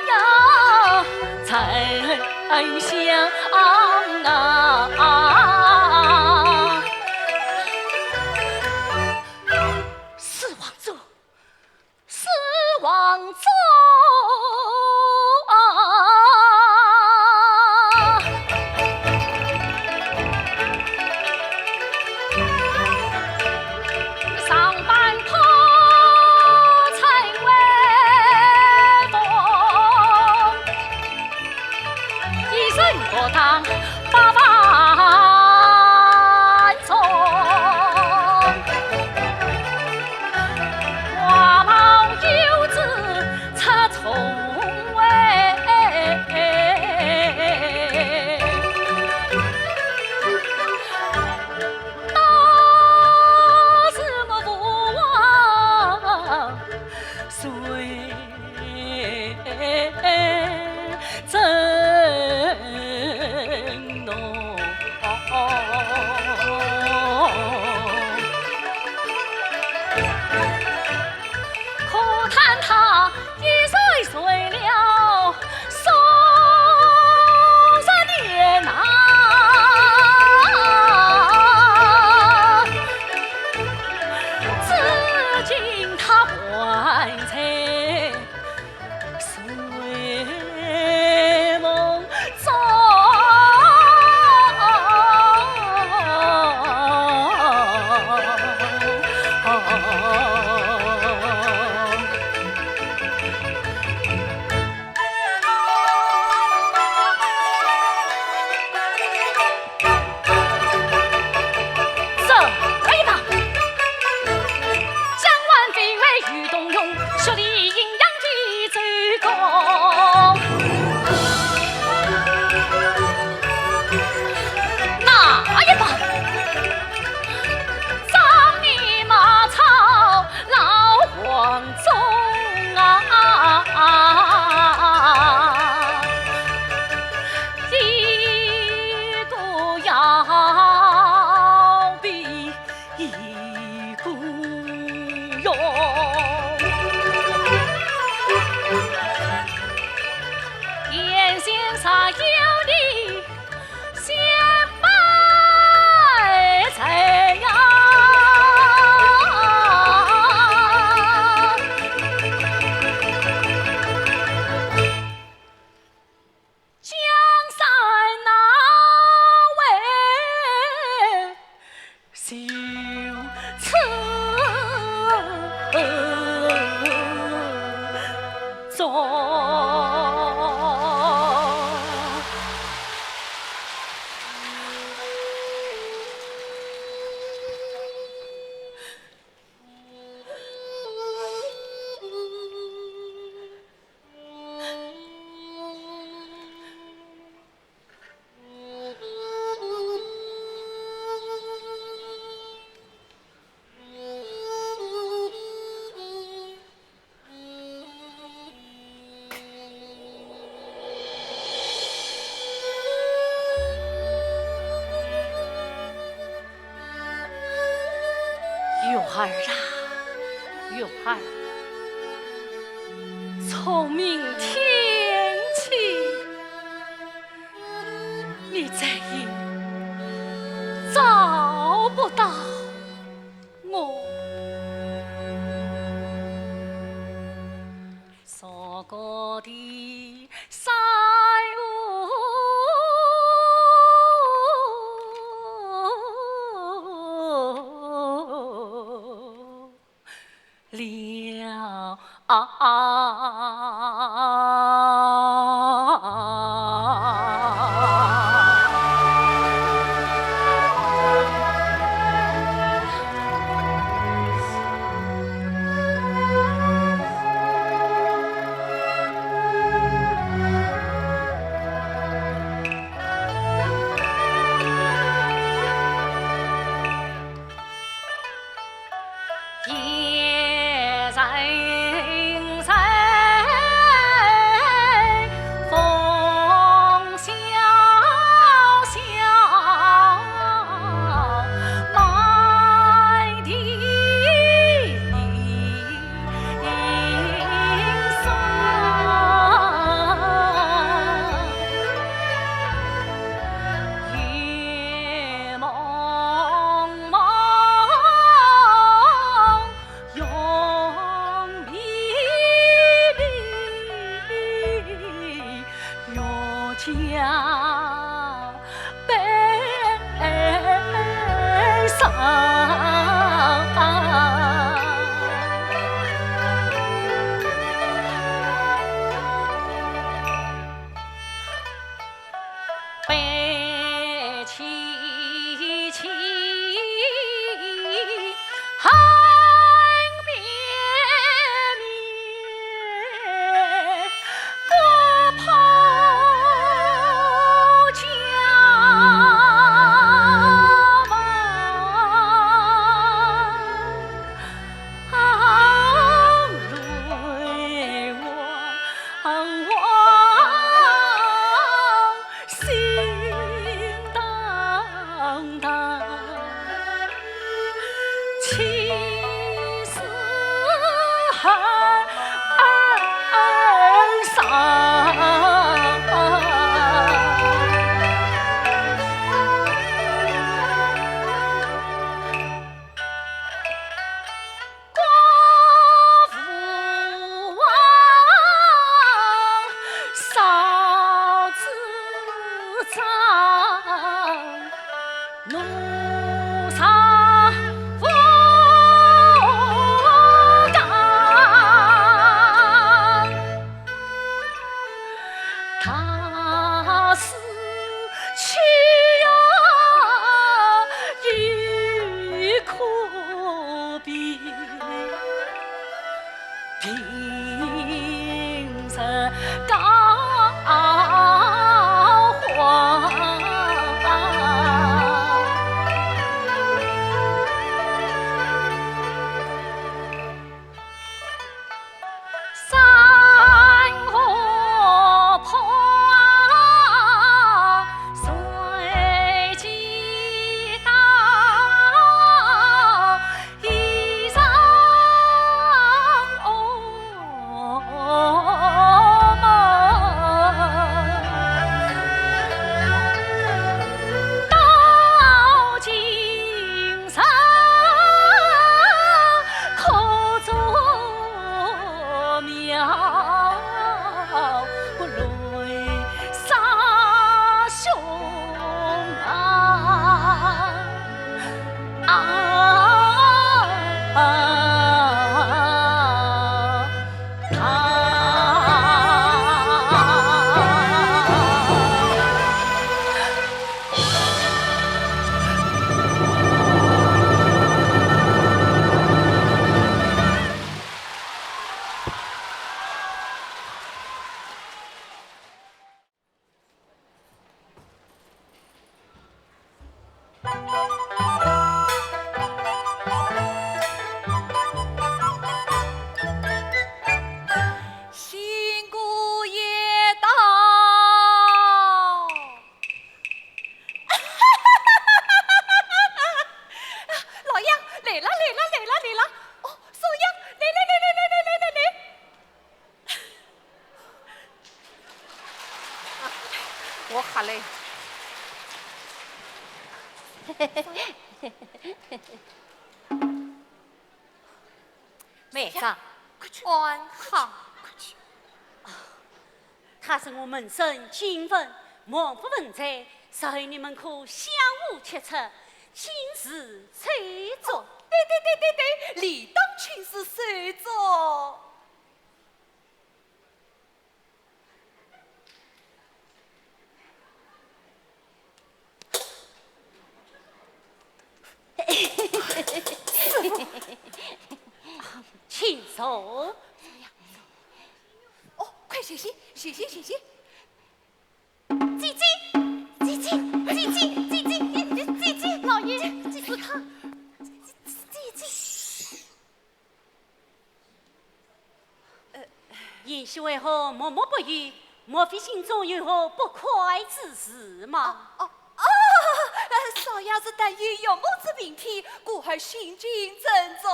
呀！啊！四王子，四王子啊！ 上班可称威风，一身可当八万重，花袍游子出重围。 那是我父王谁曾弄？可叹他 一睡睡了数十年呐，至今他还在睡梦中。 这一棒，江湾飞尾与东雄，血里阴阳的周公。那一棒，张你马超 老黄忠啊，一个要比一个勇。眼前杀要的 先辈在呀，江山难为袖处中。 玉儿啊，玉儿，从明天起，你再也找不到 我。说过的山河了。家悲伤。悲戚戚，恨绵绵。 国破家亡，泪汪汪，心荡荡。 情似海上。新姑爷到。老爷，来了，来了，来了，来了。哦，少爷，来来来来来来来来来。 我吓嘞。妹子，安好。他是我门生金文，望夫文才，所以你们可相互吃醋，今日手足。对对对对对，理当今日手足。 请坐。哦，快谢谢，谢谢，谢谢。姐姐，姐姐，姐姐，姐姐，姐姐，老爷，是他，姐姐。 贤婿为何默默不语？莫非心中有何不快之事吗？哦，哦，哦，呃，少爷是担忧岳母之病体，故而心惊神重。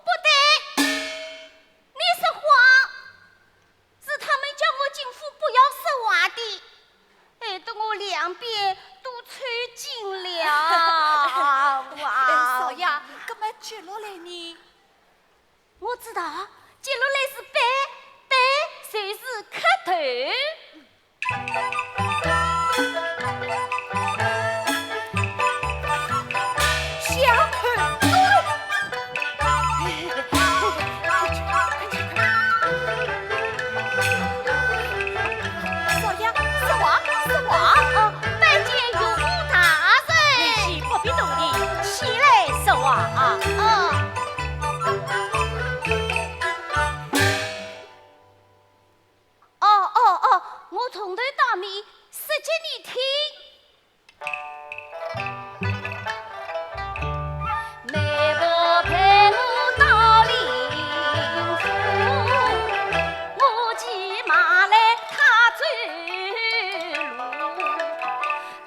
不对，你说谎，是他们叫我进府不要说话的，害得我两边都抽筋了。哇！呃，少爷，那么接落来呢？ 我知道，接落来是背，背就是磕头。从头到尾说给你听。媒婆陪我到灵府，我骑马来他走路。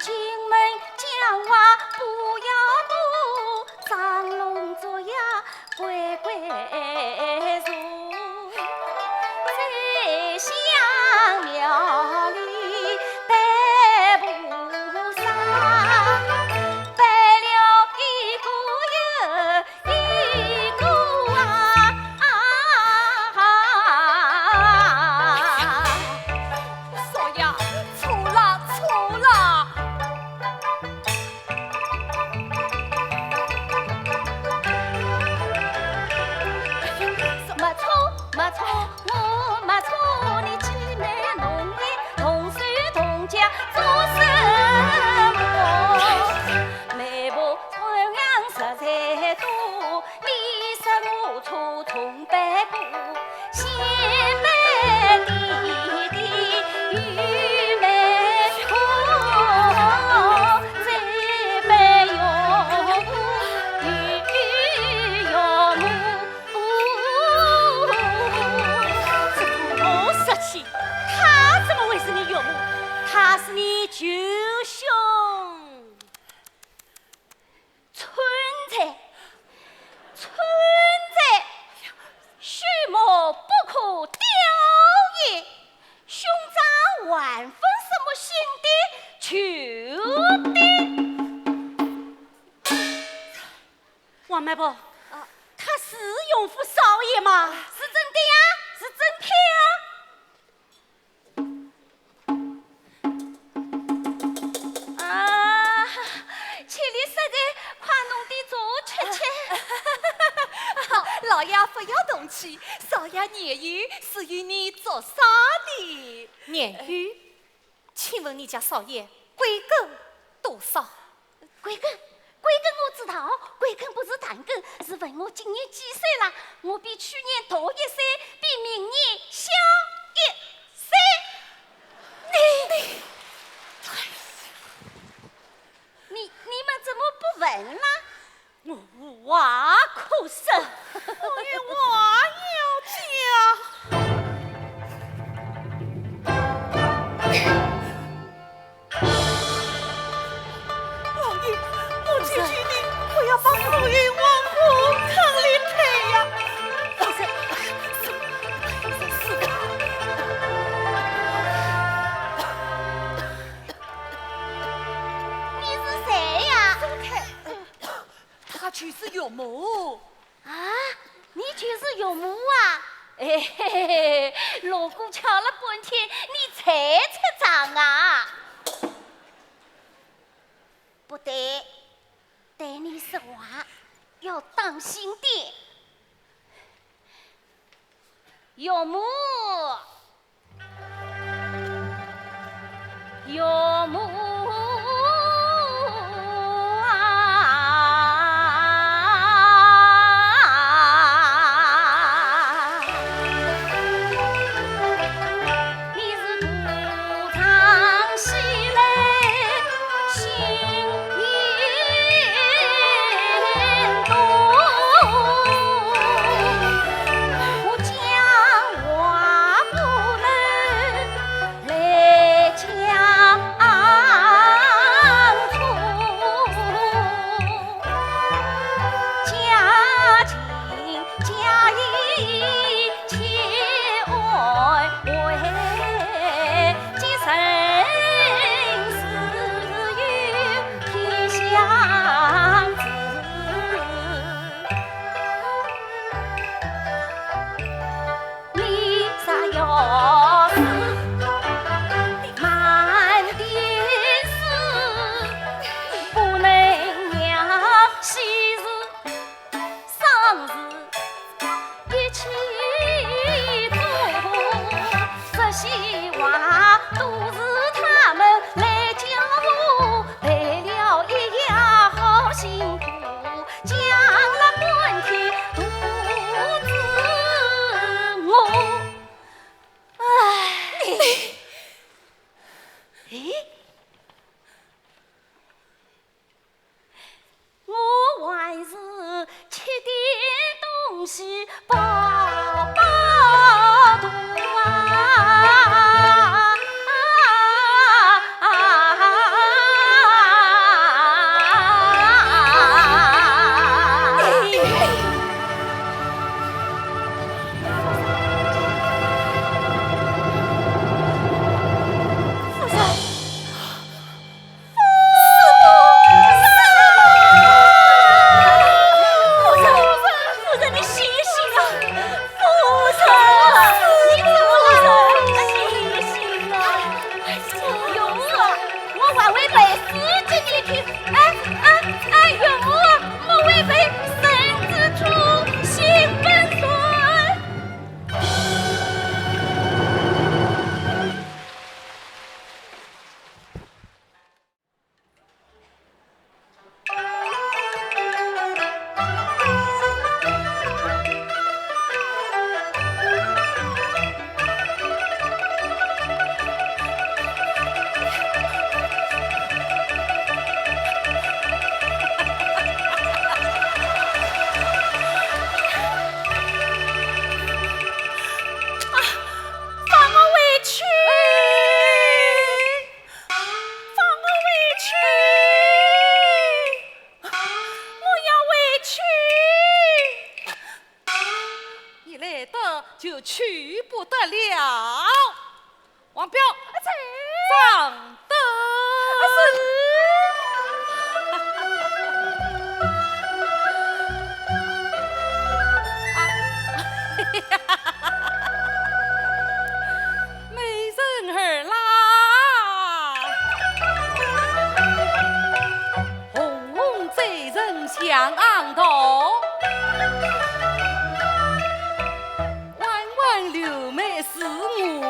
进门讲话不要多，张龙捉呀 乖乖坐，在香庙里拜菩萨，拜了一个又一个啊。少爷，错了，错了。 没错，没错，我没错，你既然弄来同手同脚做什么？媒婆同样实在多，你说我错从不过，先拜爹爹，后拜岳父，再拜岳母，又岳母。 这个我说起，他怎么会是你岳母？他是你舅兄。春才，春才，畜牧不可雕也，兄长还分什么新的旧的？ 王媒婆，啊，他是岳父少爷吗？是真的呀，是真的呀。啊，请你实在快弄点茶吃吃。好，老爷不要动气，少爷年幼是与你做啥的？年幼？请问你家少爷贵庚多少？ 贵庚，贵庚我知道，贵庚不是谈庚，是问我今年几岁了。我比去年大一岁，比明年小一岁。你，你，你们怎么不问了？我无话可说，我有话要讲。 王爷，我求求你，不要把素云往火坑里推呀！是，是，是的。你是谁呀？她就是岳母。 啊，你就是岳母啊？哎嘿嘿嘿，锣鼓敲了半天，你才出场啊？不对，对你说话要当心点。岳母， 岳母啊，你是肚肠西来心硬。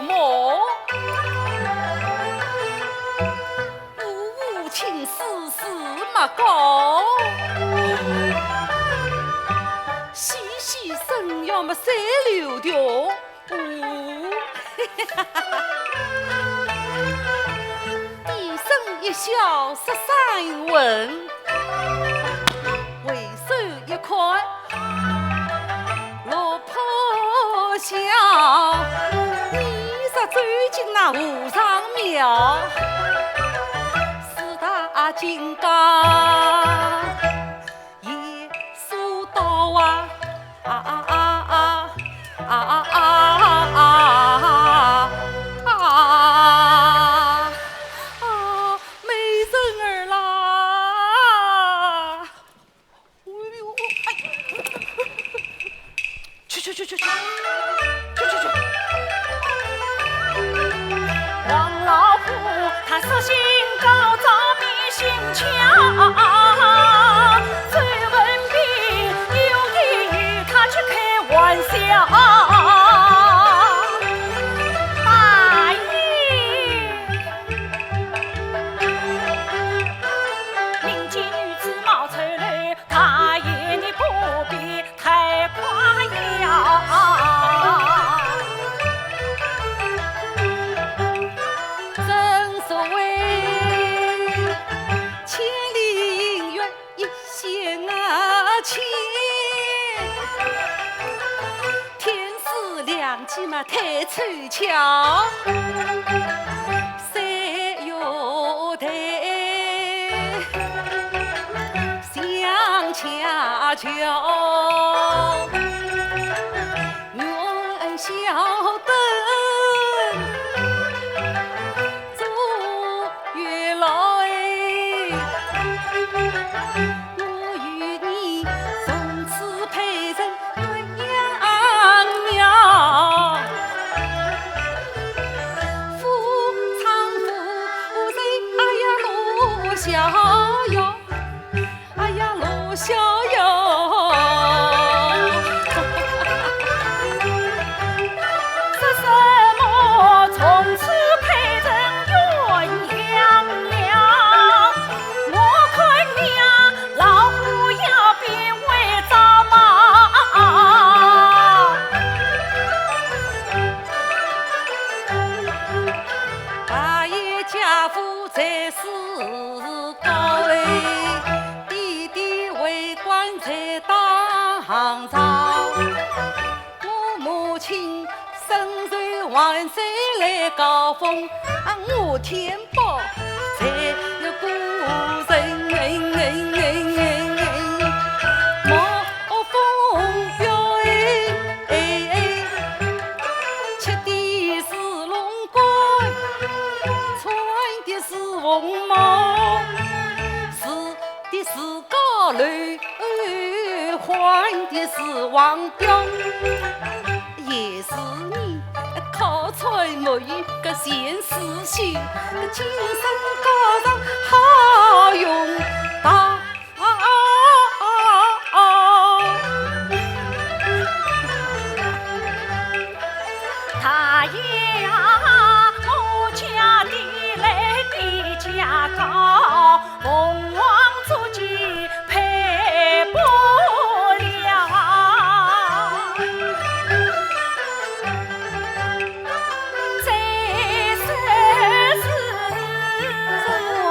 么？无情世事莫高，细细审要么水流长。哦，低声一笑说山文，回首一看 落魄笑，你若走进那和尚庙，四大金刚耶稣道啊，啊啊啊啊啊啊啊啊啊！美人儿啦！ 哎呦，哎，去去去去去，去去去。王老虎他色心高，着迷心窍，周文宾有意与他去开玩笑。大爷，民间女子貌丑陋， 大爷你不必太夸耀。正所谓千里姻缘一线牵，天时良机嘛太凑巧。 三月台，相恰巧，元宵灯，祝愿老哎。 我与你从此配成鸳鸯庙。夫唱妇随，哎呀落逍遥，哎呀落逍遥。 说什么从此配成鸳鸯庙？我看你啊，老虎要变为糟猫。大爷家父在世高位，爹爹为官在当朝。 我母亲身受万岁来告封，啊，我天宝在孤城，冒风飘哎，哎，哎，吃的是龙冠，穿的是凤帽，住的是高楼。 换的是王表，也是你靠山莫遇个前世修，个今生高上好用道。大爷啊，我家低来低家高，凤凰足迹配不了。再说是，啊，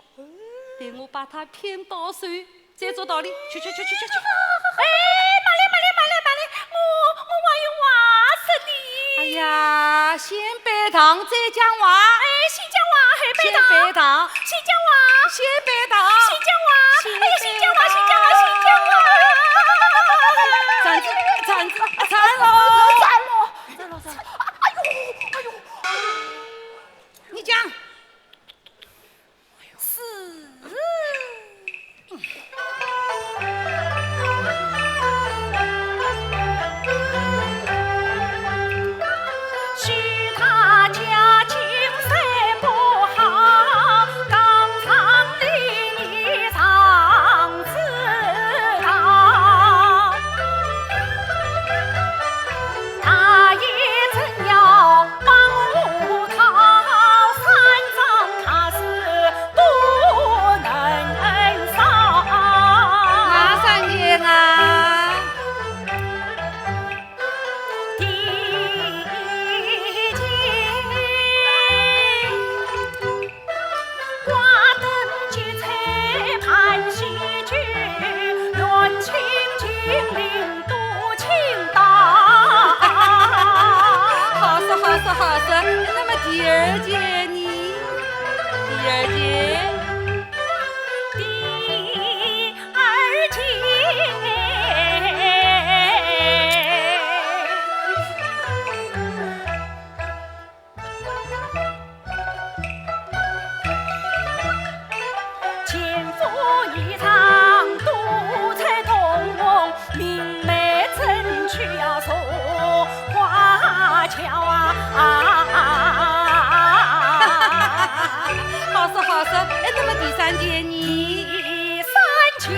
等我把他骗到手，再做道理。去去去去去去！哎，慢来慢来慢来慢来，我我还有话说呢。哎呀，先拜堂再讲话。哎，先讲话，后拜堂。先拜堂。先讲话。先拜堂。先讲话。先哎呀，先讲话，拜堂。先讲话，先讲话。站住，站住，站住！站住，站住！哎呦，哎呦，你讲。是。第二件呢？第二件？第二件。好说好说，哎，那么第三件呢？第三件。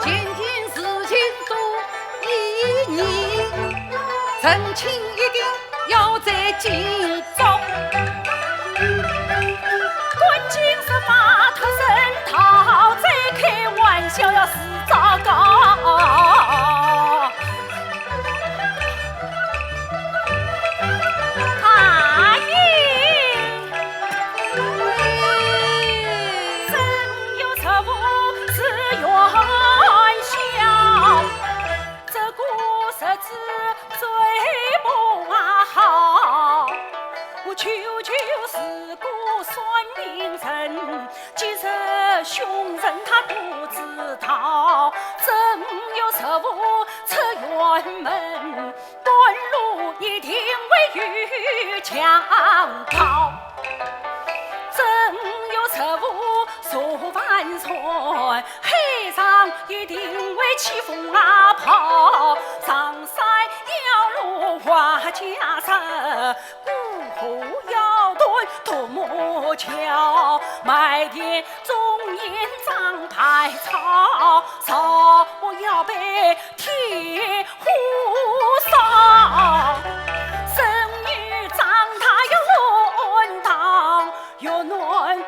前件事情都依你，成亲一定要在今朝。赶紧设法脱身逃，再开玩笑要死糟糕。 大爷，真有十五是元宵，这个日子最不好。我舅舅是个算命人， 其实凶人他不知道，正月十五出辕门，半路一定会遇强盗。正月十五坐帆船，海上一定会起风啊泡，上山要路花家山， 过河要断独木桥，卖田种田长排草，柴火要被铁火烧。生女长大要暖堂，要暖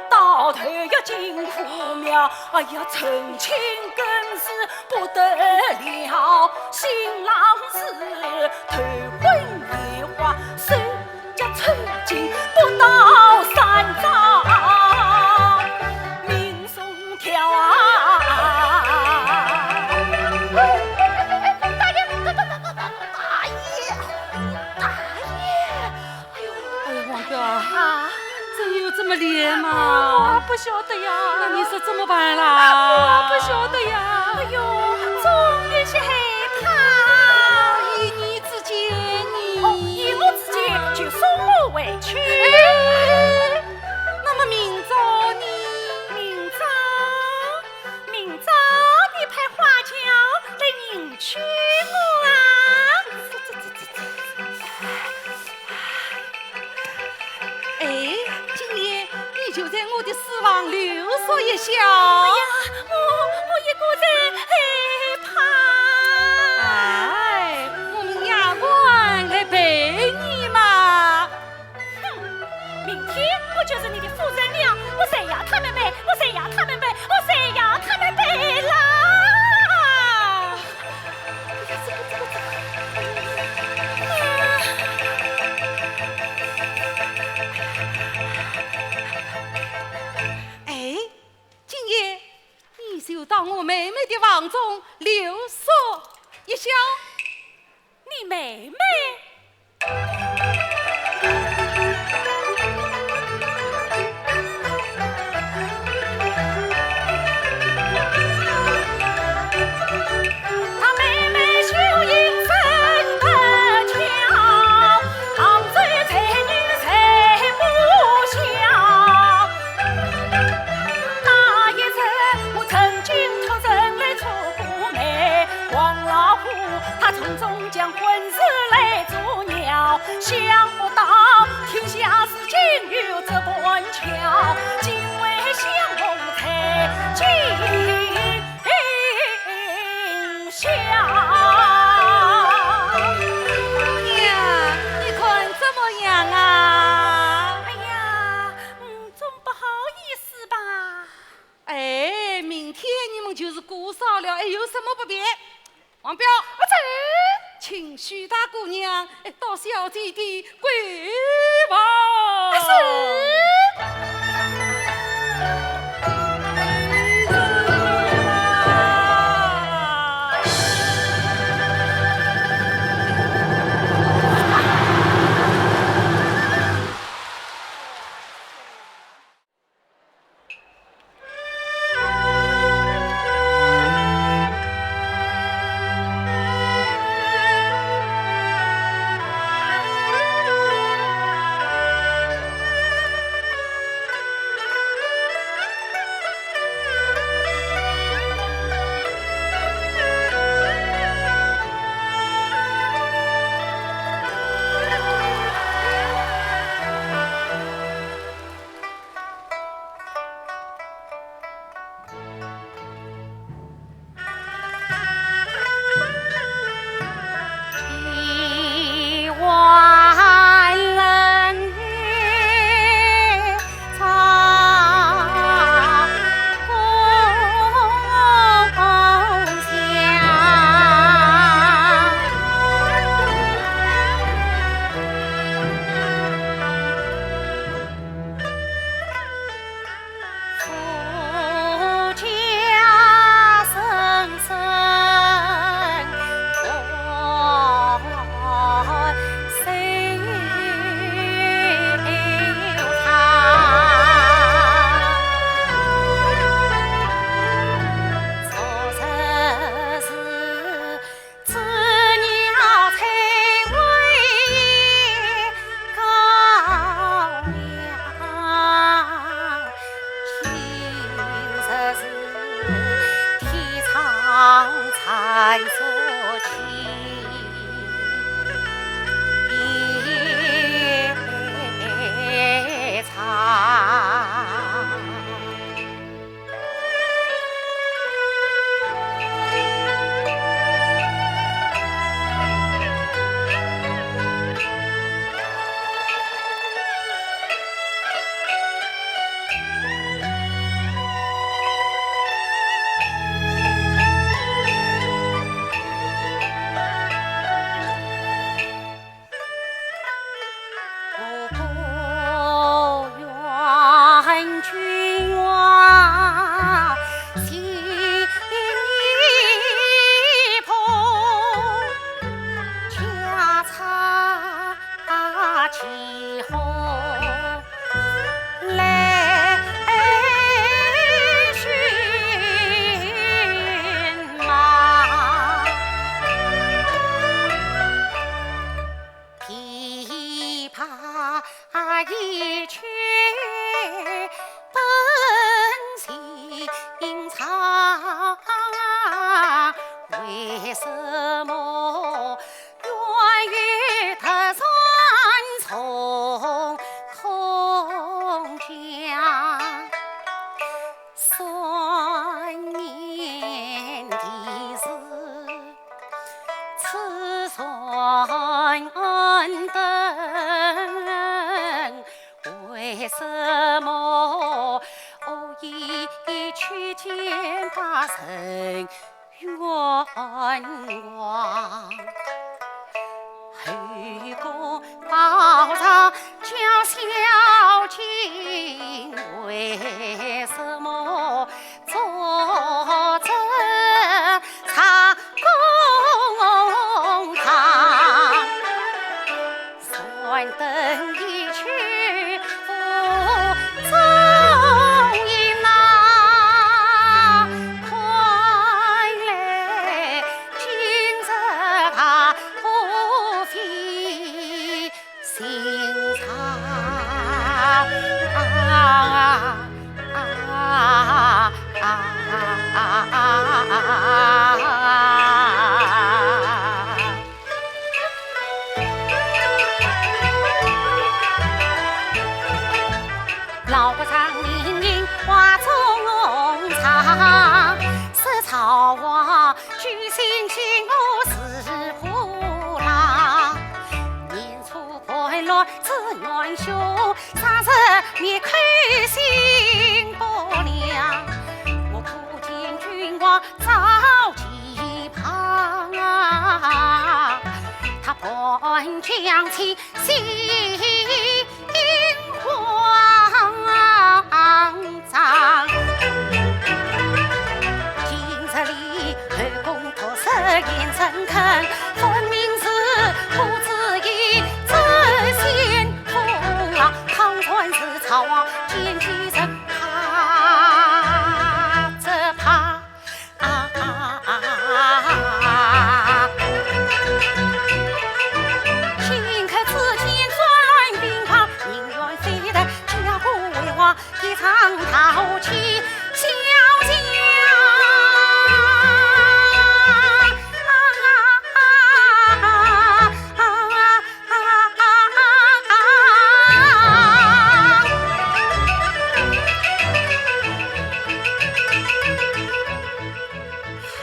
到头要进苦庙。哎呀，成亲更是不得了，新郎是头昏眼花，手 脚抽筋，不到三招命送掉啊！哎，哎，哎，哎，大爷，大，大，大，大爷，大爷，哎呦，哎呦，王哥啊，啊，真有这么厉害吗？我不晓得呀。那你说怎么办啦？我不晓得呀。哎呦，总有些害怕。以你 之见呢？哦，依我之见，就送我回去。哎，那么明朝呢？明朝，明朝你派花轿来迎娶我啊！这，这，这，这，这。 哎，今夜你就在我的书房留宿一宵。哎呀，我，我一个人害怕。哎，我命丫鬟来陪你嘛。哼，明天我就是你的夫人了，我谁要他们陪，我谁要他们陪，我谁要他们陪啦！ 哎呀，这个，这个，这个。哎，今夜你就到我妹妹的房中留宿一宵。你妹妹？ 姑娘，你看怎么样啊？哎呀，怎么不便？王彪，啊，在。请许大姑娘，哎，到小姐的闺房。啊，是。将其心慌张。今日里后宫毒誓言深肯，分明是父子一子先锋啊，倘然是曹王见其人，怕只怕 啊，顷刻之间转乱兵荒，民怨沸腾，家国为患，一场大火气，小将。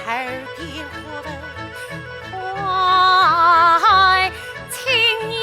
耳边忽闻坏亲娘。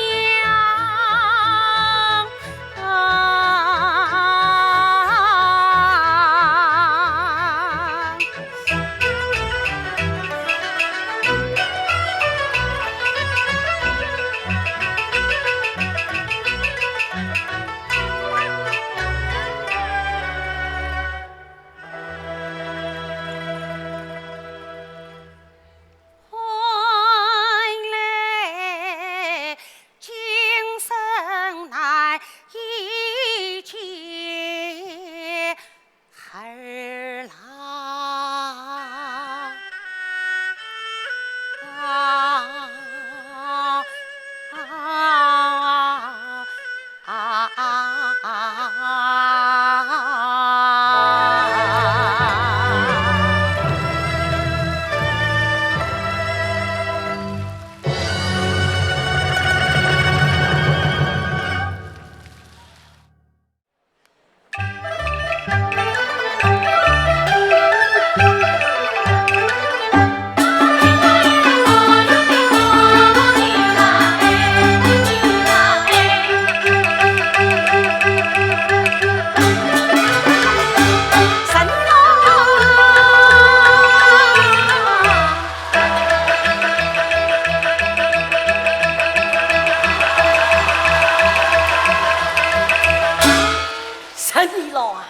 十二郎啊，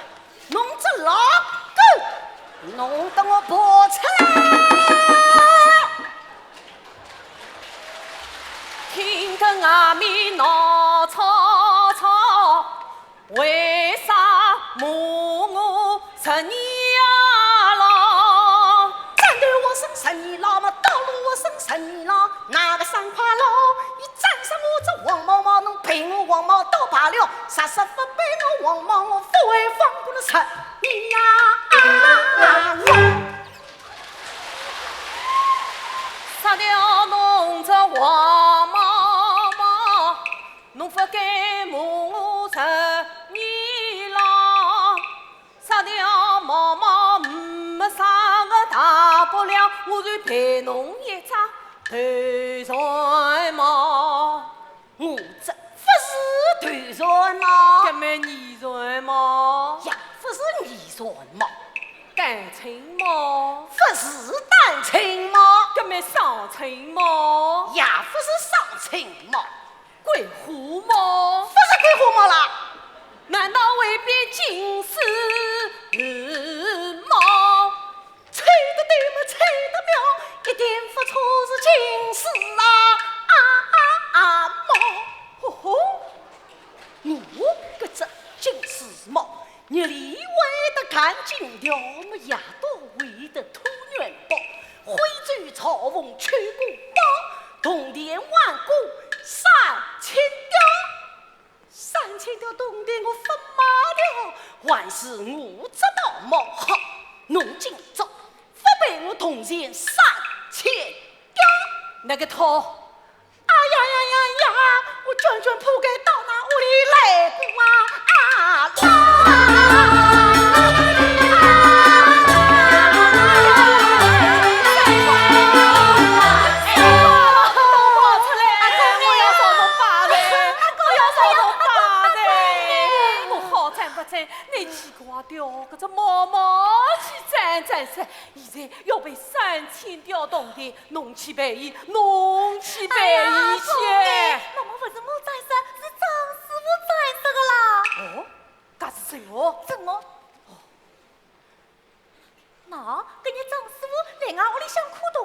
侬只老狗，侬搭我跑出来！听得外面闹吵吵，为啥骂我十二郎？站头我生十二郎嘛，倒路我生十二郎，哪个生快乐？伊站上我只黄毛毛，侬陪我黄毛倒罢了，啥啥勿陪我黄毛，我勿会放过了十二郎。杀掉侬只黄毛毛， 侬勿该骂我十二郎，杀掉毛毛没啥个大不了，我就赔侬一只头船毛。我这勿是头船毛。搿么二船毛？也勿是二船毛。单亲毛？勿是单亲毛。搿么双亲毛？也勿是双亲毛。 桂花毛？勿是桂花毛啦。难道未必金丝猫？猜得对么，猜得妙，一点勿错是金丝啦。啊啊啊，猫！吼吼，我搿只金丝猫，日里会得赶金条，么夜到会得驮元宝，徽州朝奉秋官包，铜钿万贯三千吊。 三千吊铜钿我勿卖了，还是我只毛毛好。侬今朝勿赔我铜钱三千吊。那个套。哎呀呀呀呀，我卷卷铺盖到㑚屋里来个啊！啊啦！倷去挂掉搿只毛毛去斩斩杀，现在要赔三千吊铜钿，侬去赔伊，侬去赔伊去。哎呀，姑娘，毛毛勿是我斩杀，是张师傅斩杀的啦。哦，搿是真哦？真哦。哦。 喏，搿日张师傅来俺屋里向看洞，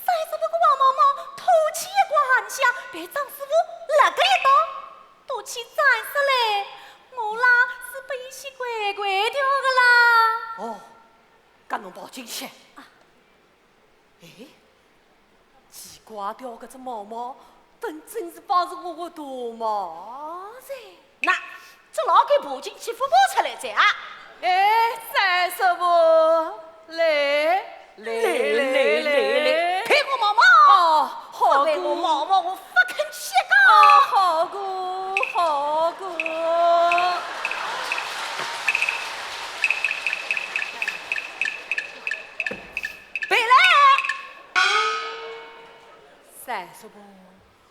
三十多个黄毛毛透气一刮下向，被张师傅勒个一刀，都去斩杀嘞。我啦是被伊先掼掼掉的啦。哦，搿侬跑进去。啊。哎， 奇怪，掉搿只毛毛，等真是帮是我个大毛子。那，只老给爬进去，勿爬出来哉啊？哎，三叔父，来，来，来，来，来，来，来。赔我毛毛。哦，好个。勿赔我毛毛，我勿肯去个。哦，好个，好个。赔来。 三叔父，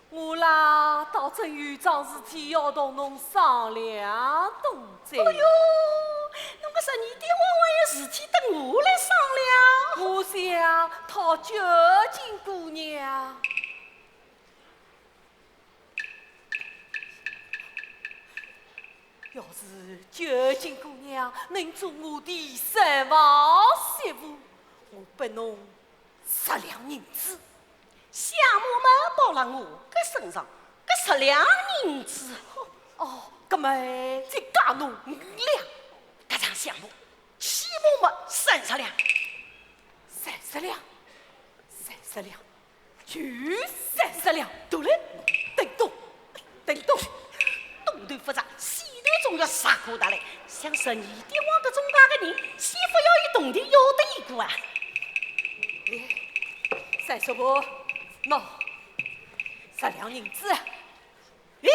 我啦，倒真有桩事体要同侬商量东哉。哎哟，侬个十二点还还有事体等我来商量？我想讨九斤姑娘。 要是九斤姑娘能做我的十房媳妇，我拨侬十两银子。相骂么包勒我个身上，搿十两银子。哦，搿么再加侬五两。搿场相骂，起码么三十两。三十两，三十两。 就三十两。对了，等等，等等，东头勿着，西头总要杀过得来。像十二点王搿种介个人，先勿要伊铜钿要得一个啊。哎，三叔父，喏，十两银子。哎，喏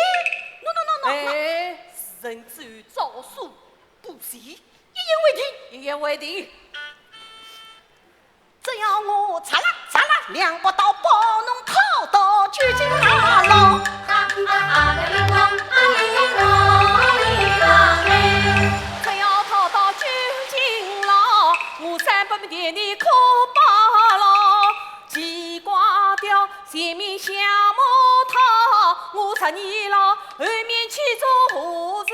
喏喏喏喏。哎，人之有招数，不是，一言为定。一言为定。 只要我嚓啦嚓啦两把刀，把侬敲到九斤牢。只要敲到九斤牢，我三百万钿你可包牢。奇怪，前面相骂他，我十二牢，后面去做何事？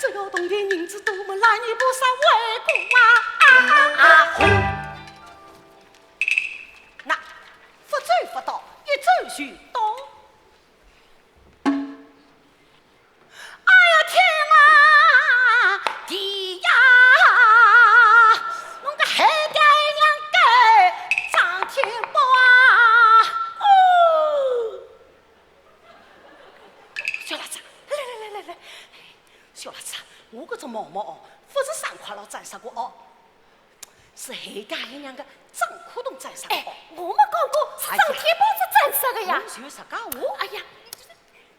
只要铜钿银子多么，拉你不杀为过啊！啊啊啊！吼！那，勿走勿到，一走就到。 哎呀天啊，地呀，侬个黑爹娘个张天豹啊！哦，小辣子，来来来来来，小辣子，我搿只毛毛哦，勿是三块老斩杀过哦。 是黑家黑娘个张苦东斩杀个。哎，我没讲过，是张天豹子斩杀个呀。侬就实梗话。哎呀，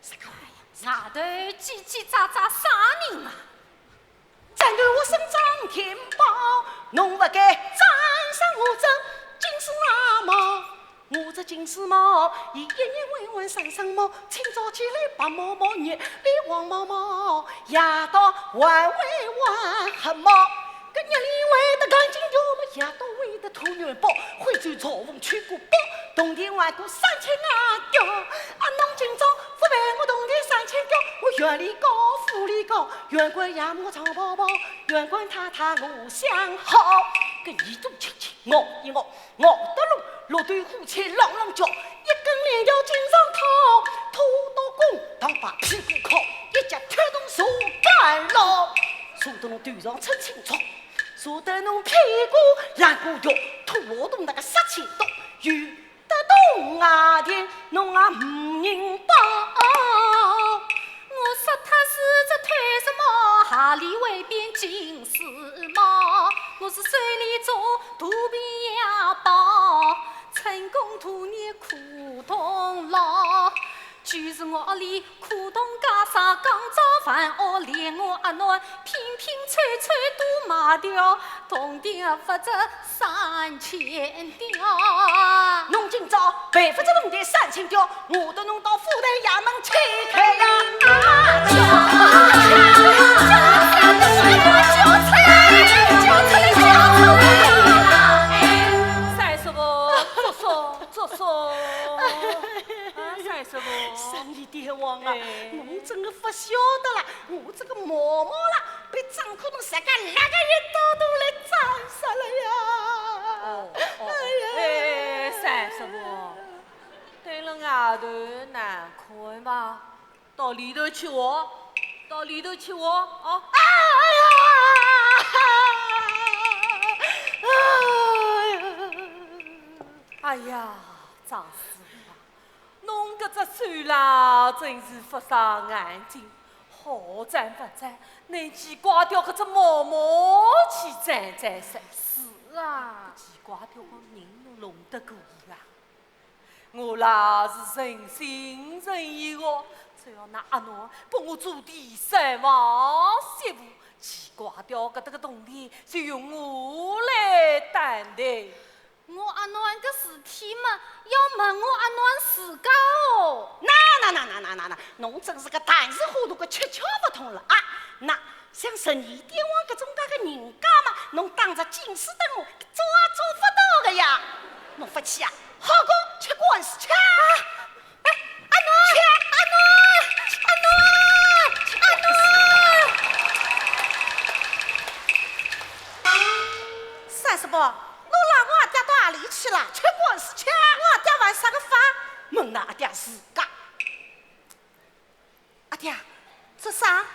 实梗话。外头叽叽喳喳啥人嘛？斩头我身张天豹，侬勿该斩杀我这金丝猫。 我这金丝猫，伊一日为晚三声猫，清早起来白毛毛，日里黄毛毛，夜到还会还黑猫。搿日里会得干净叫么，夜到会得吐元宝，会走朝凤去过宝。铜钿还过三千啊吊，啊，侬今朝勿赔我铜钿三千吊，我院里告，府里告，院官爷我长跑跑，院官太太我相好。搿耳朵轻轻，咬一咬， 咬得拢，落头虎气朗朗叫，一根链条颈上套，拖到公堂把屁股敲，一脚踢动坐监牢，坐得侬头上出青草，坐得侬屁股烂过腰，拖活动那个杀气多，有得动外头侬也无人保。我说他是只推什么，哪里会变金丝猫？我是手里做 肚皮呀饱，成功度日苦痛劳，就是我屋里苦动家生刚造饭，哦，连我阿囡拼拼凑凑都卖掉，铜钿勿值三千吊。侬今朝赔勿出铜钿三千吊，我搭侬到府台衙门去开呀！啊，叫叫叫叫叫叫叫叫出来，叫出来，叫出来！三叔父，作数，作数。啊，三叔父。三 爹王啊，哎。侬真个勿晓得啦，我这个毛毛啦，被张克侬自家拿个一刀头来斩杀了呀！哦，哦，哎呀，哎，三叔父，蹲了外头难看吧？到里头去哦，到里头去哦，哦。哎呀，哎呀，哎呀，张师傅啊， 侬搿只手啦，真是勿伤眼睛，好斩勿斩，拿奇怪掉搿只毛毛去斩斩杀。是啊。奇怪掉个人侬弄得过伊啊？我啦是诚心诚意个，只要㑚阿囡拨我做第三房媳妇，奇怪掉搿搭个铜钿就由我来担待。 我阿囡个事体嘛，要问我阿囡自家哦。那那那那那那那，侬真是个大事糊涂个七窍勿通了啊！那像十二点王搿种介个人家嘛，侬当着金丝灯我抓也抓勿到个呀！侬勿去啊？好个，吃官司去啊！ 哎，阿囡，阿囡，阿囡，阿囡！三叔伯，侬拉我阿爹到何里去了？吃官司去啊！我阿爹犯啥个法？问㑚阿爹自家。阿爹，做啥？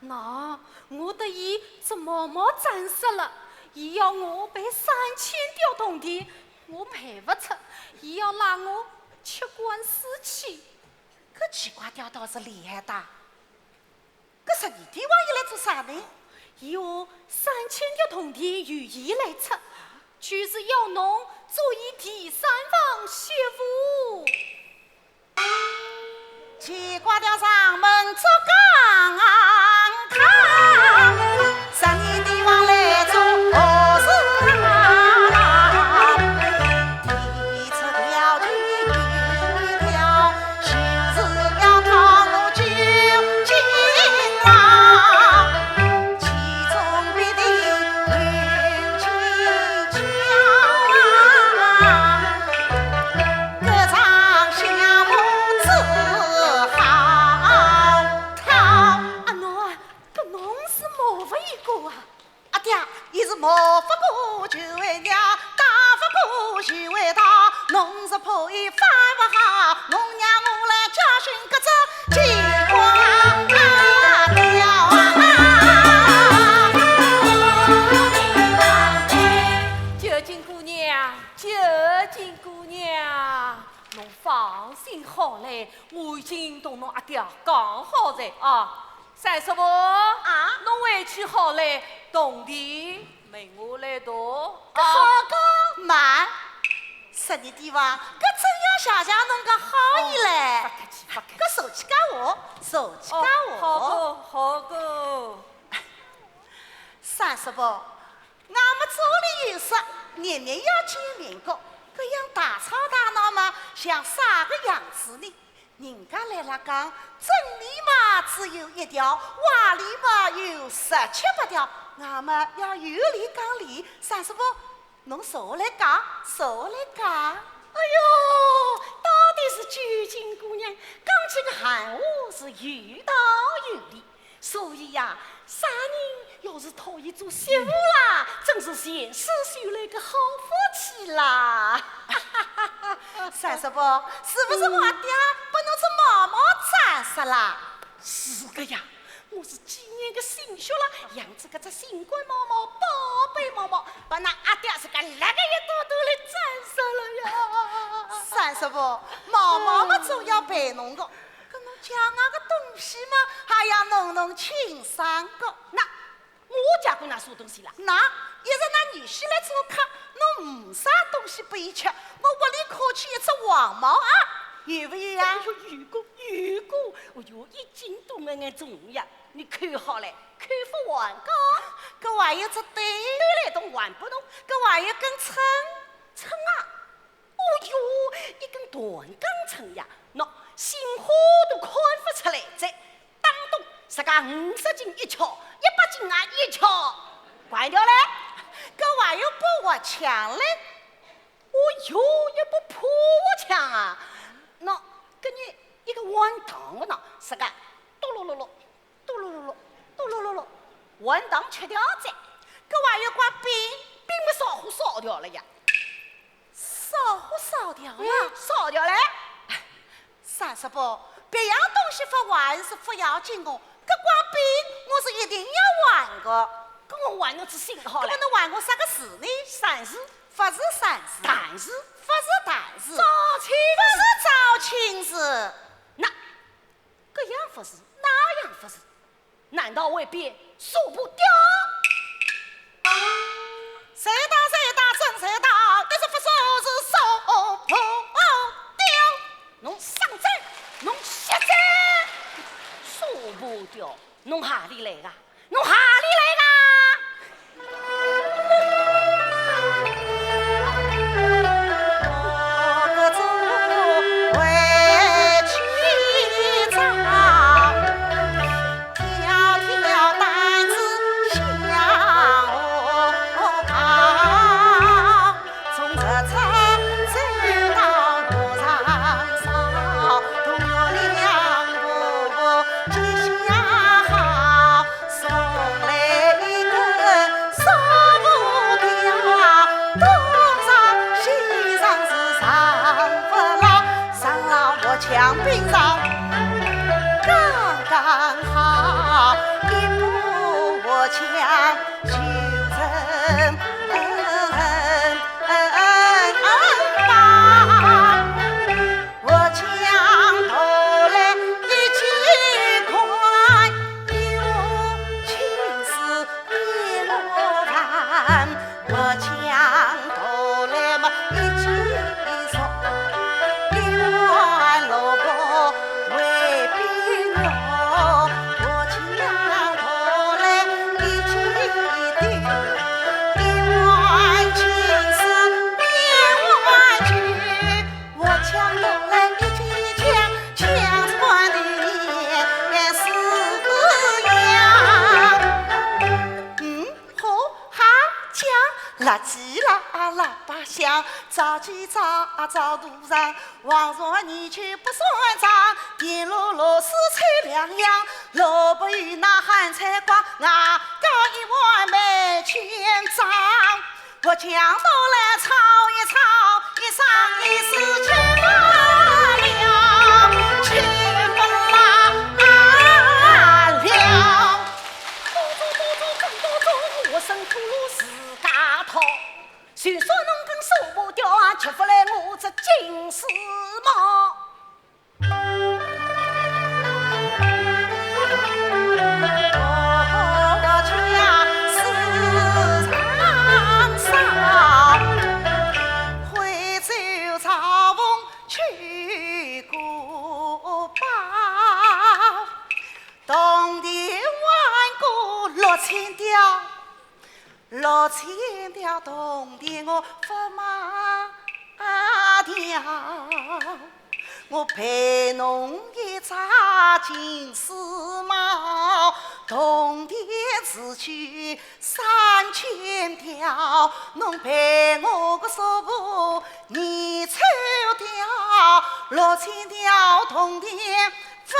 喏，我搭伊只毛毛斩杀了，伊要我赔三千吊铜钿，我赔勿出，伊要拉我吃官司去。 搿奇怪吊倒是厉害哒。搿十二点王伊来做啥呢？伊有三千吊铜钿由伊来出，就是要侬做伊第三房媳妇。奇怪吊上门捉刚刚。 阿囡，搿侬是谋勿一个啊？ 阿爹，伊是谋勿过就会让，打勿过就会打，侬是怕伊法勿好，侬让我来教训搿只奇怪吊啊！九斤姑娘，九斤姑娘，侬放心好嘞，我已经同侬阿爹讲好哉啊。 三叔父，啊？侬回去好嘞，铜钿没我来拿。搿好个，慢，十二点王，搿真要谢谢侬个好意嘞。哦，勿客气，勿客气。搿受气介话，受气介话。哦，好个，好个。三叔父， 那么这里有说，年年要见面个，搿样大吵大闹嘛，像啥个样子呢？人家来了讲，真理嘛只有一条，歪理嘛有十七八条，那么要有理讲理，三叔父，侬坐下来讲，坐下来讲。哎哟，到底是九斤姑娘，讲起个闲话是有道有理。 所以呀，啥人要是讨伊做媳妇啦，真是前世修来个好福气啦。三叔父，是不是我阿爹拨侬只毛毛斩杀啦？是个呀，我是几年个心血啦，养仔搿只心肝毛毛、宝贝毛毛，拨㑚阿爹自家拿个一刀头来斩杀了呀。三叔父，毛毛嘛总要赔侬个， 搿侬借我个东西嘛，还要弄弄清爽个。那我借过㑚啥东西啦？那一日㑚女婿来做客，侬没啥东西拨伊吃，我屋里揩去一只黄毛啊！有勿有呀？哎哟，有个，有个，哎哟，一斤都眼眼重呀！你看好嘞，看勿完个。搿还有只对？对来东还勿动？搿还有根秤？秤啊！哦哟，一根断钢秤呀，喏，新货都看勿出来哉。当中实梗五十斤一锹，一百斤啊一锹，掼掉嘞。搿还有把活枪嘞？ 哦哟，一把破枪啊！喏，搿日一个碗汤个呢，实梗，嘟噜噜噜，嘟噜噜噜，嘟噜噜噜，碗汤吃掉哉，搿还有挂饼，饼么烧火烧掉了呀。烧火烧掉了？嗯，烧掉嘞。三叔伯，别样东西勿还是勿要紧哦，搿挂饼我是一定要还个。搿我还侬只心好了。搿么侬还我啥个事呢？三字。 勿是三字，但是，勿是但是，招亲，勿是招亲事。那，搿样勿是，那样勿是，难道未必说不掉？谁打谁打真谁打，但是勿说是说不掉。侬上阵，侬歇阵，说不掉，侬何里来个？ 侬何里来个？嗯，好，哈，讲，辣鸡啦，喇叭响，早起早，早肚上， 王朝你去不算账，田螺螺丝菜两样，萝卜与那咸菜瓜，外加一碗梅乾汤。我将都来炒一炒，一上一时吃不了，吃不了。多做多做真多做，我生苦路自家讨。 就说侬跟说不掉啊，吃勿来我这金丝帽。我家是长沙，徽州赵凤去过包，铜钿换过六千吊。 六千吊铜钿我勿卖掉，我赔侬一只金丝帽，铜钿除去三千吊，侬赔我个数目二千吊，六千吊铜钿勿少。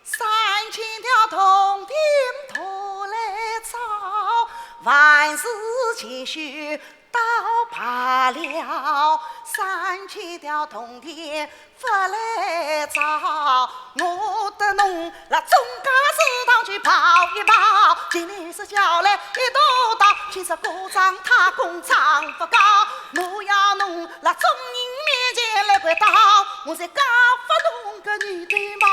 三千吊铜钿拖来找，万事尽收倒罢了。三千吊铜钿勿来找，我搭侬辣中介市场去跑一跑，今日是叫来一道道，今朝过账太公账勿交，我要侬辣众人面前来跪倒，我才交拨侬个女对帽。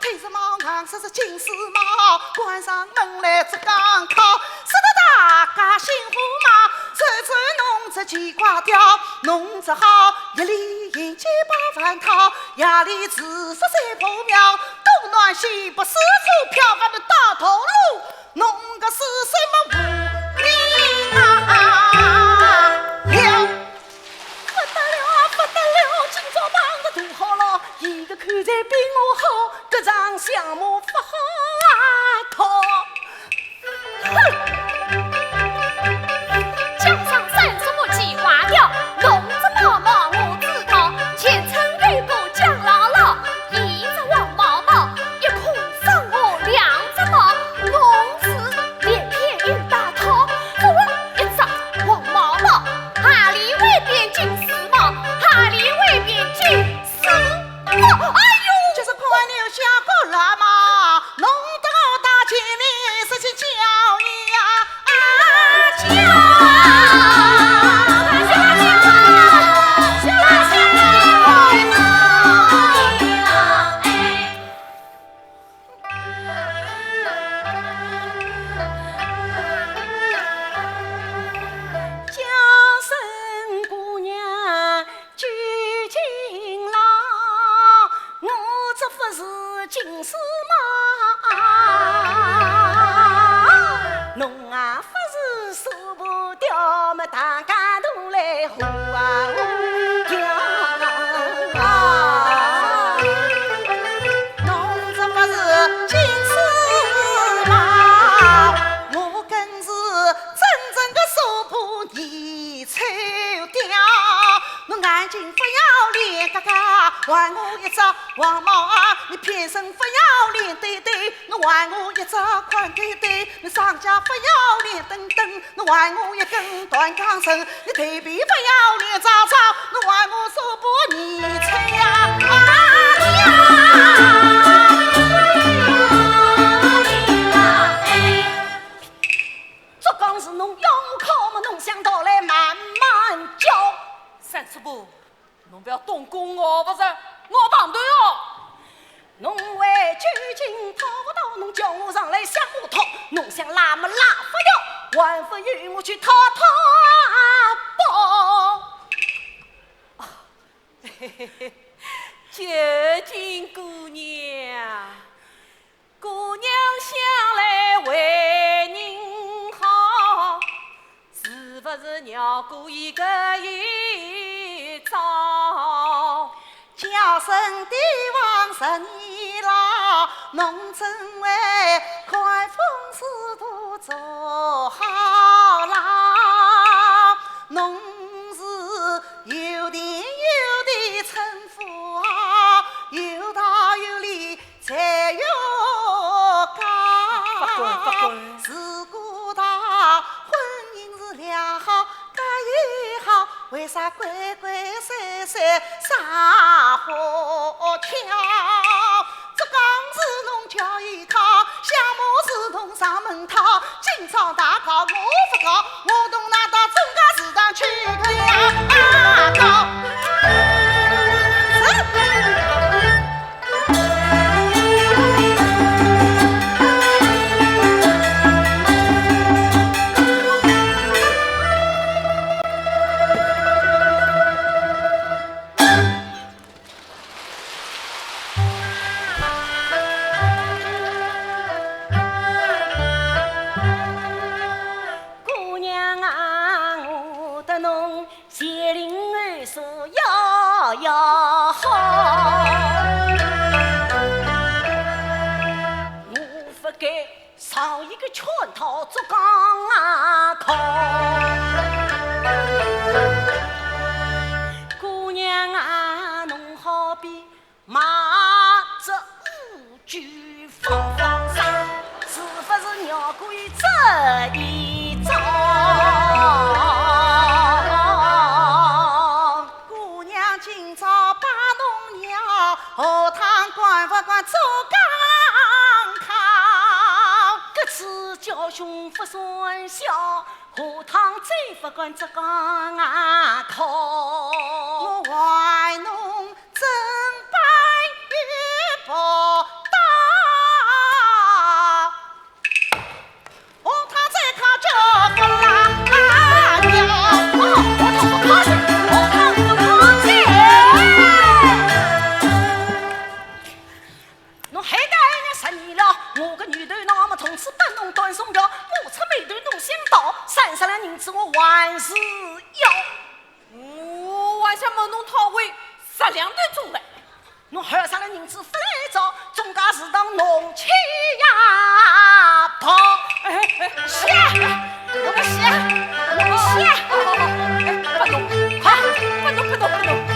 头丝帽，硬丝是金丝帽，关上门来只刚敲，使得大家心火冒。走走侬只奇怪调，侬只好夜里迎接八万套，夜里自说三婆庙，东南西北四处飘，还能打头路，侬个是什么无名啊？了。不得了啊，不得了！今朝碰着大好了，伊个口才比我好，搿场相骂勿好啊，讨。 哼！江上三十个奇花调，侬只毛毛我知道，前村有个江老老，伊只黄毛毛，一空赏我两只毛，侬是连天又大套，我一只黄毛毛，哪里会变金丝猫？哪里会变金丝 哎呦，就是看牛相公了嘛，弄得我大姐你是去叫呀，啊，叫啊，叫啊，叫啊，叫啊。 我更是真正的苏州女丑调，侬眼睛不要脸，嘎嘎，还我一只黄毛啊！你偏生不要脸，对对，侬还我一只宽对对，侬上家不要脸，等等，侬还我一根断钢绳，你头皮不要脸，早早，侬还我苏州女丑呀！啊呀！ 这刚是侬要我靠么，侬想到来慢慢叫。三叔婆，侬不要东宫我不是，我碰头哦。侬为究竟讨不讨，侬叫我上来向我讨，侬想拉么拉不掉，还不如我去讨讨吧。啊，嘿嘿嘿，究竟姑娘。 姑娘想来为人好，是不是绕过一个一遭？叫声帝王十年老，侬怎会看风水都做好啦？侬是有田有地称呼好，有道有理 才有家。法官，法官。如果他婚姻是良好，家也好，为啥鬼鬼祟祟啥花轿？这刚是侬叫伊讨，相骂是侬上门讨，今朝大告我不告，我同㑚到中间市场去个呀，啊，告。是。 姑娘啊，我搭侬前领后说要要好，我不该上一个圈套竹杠啊靠。姑娘啊，侬好比 马这五句放放声，是不是绕过这一遭？姑娘今朝把侬尿，下趟敢不敢做港口？搿次叫凶不算小，下趟再不敢做港口。我还侬 真板一把刀，红糖再烤就不辣呀。侬后生了银子勿来找，总归是当侬去呀跑。哎，哎，是啊，我们是啊，我们是啊。哎，不动，快，不动，不动，不动。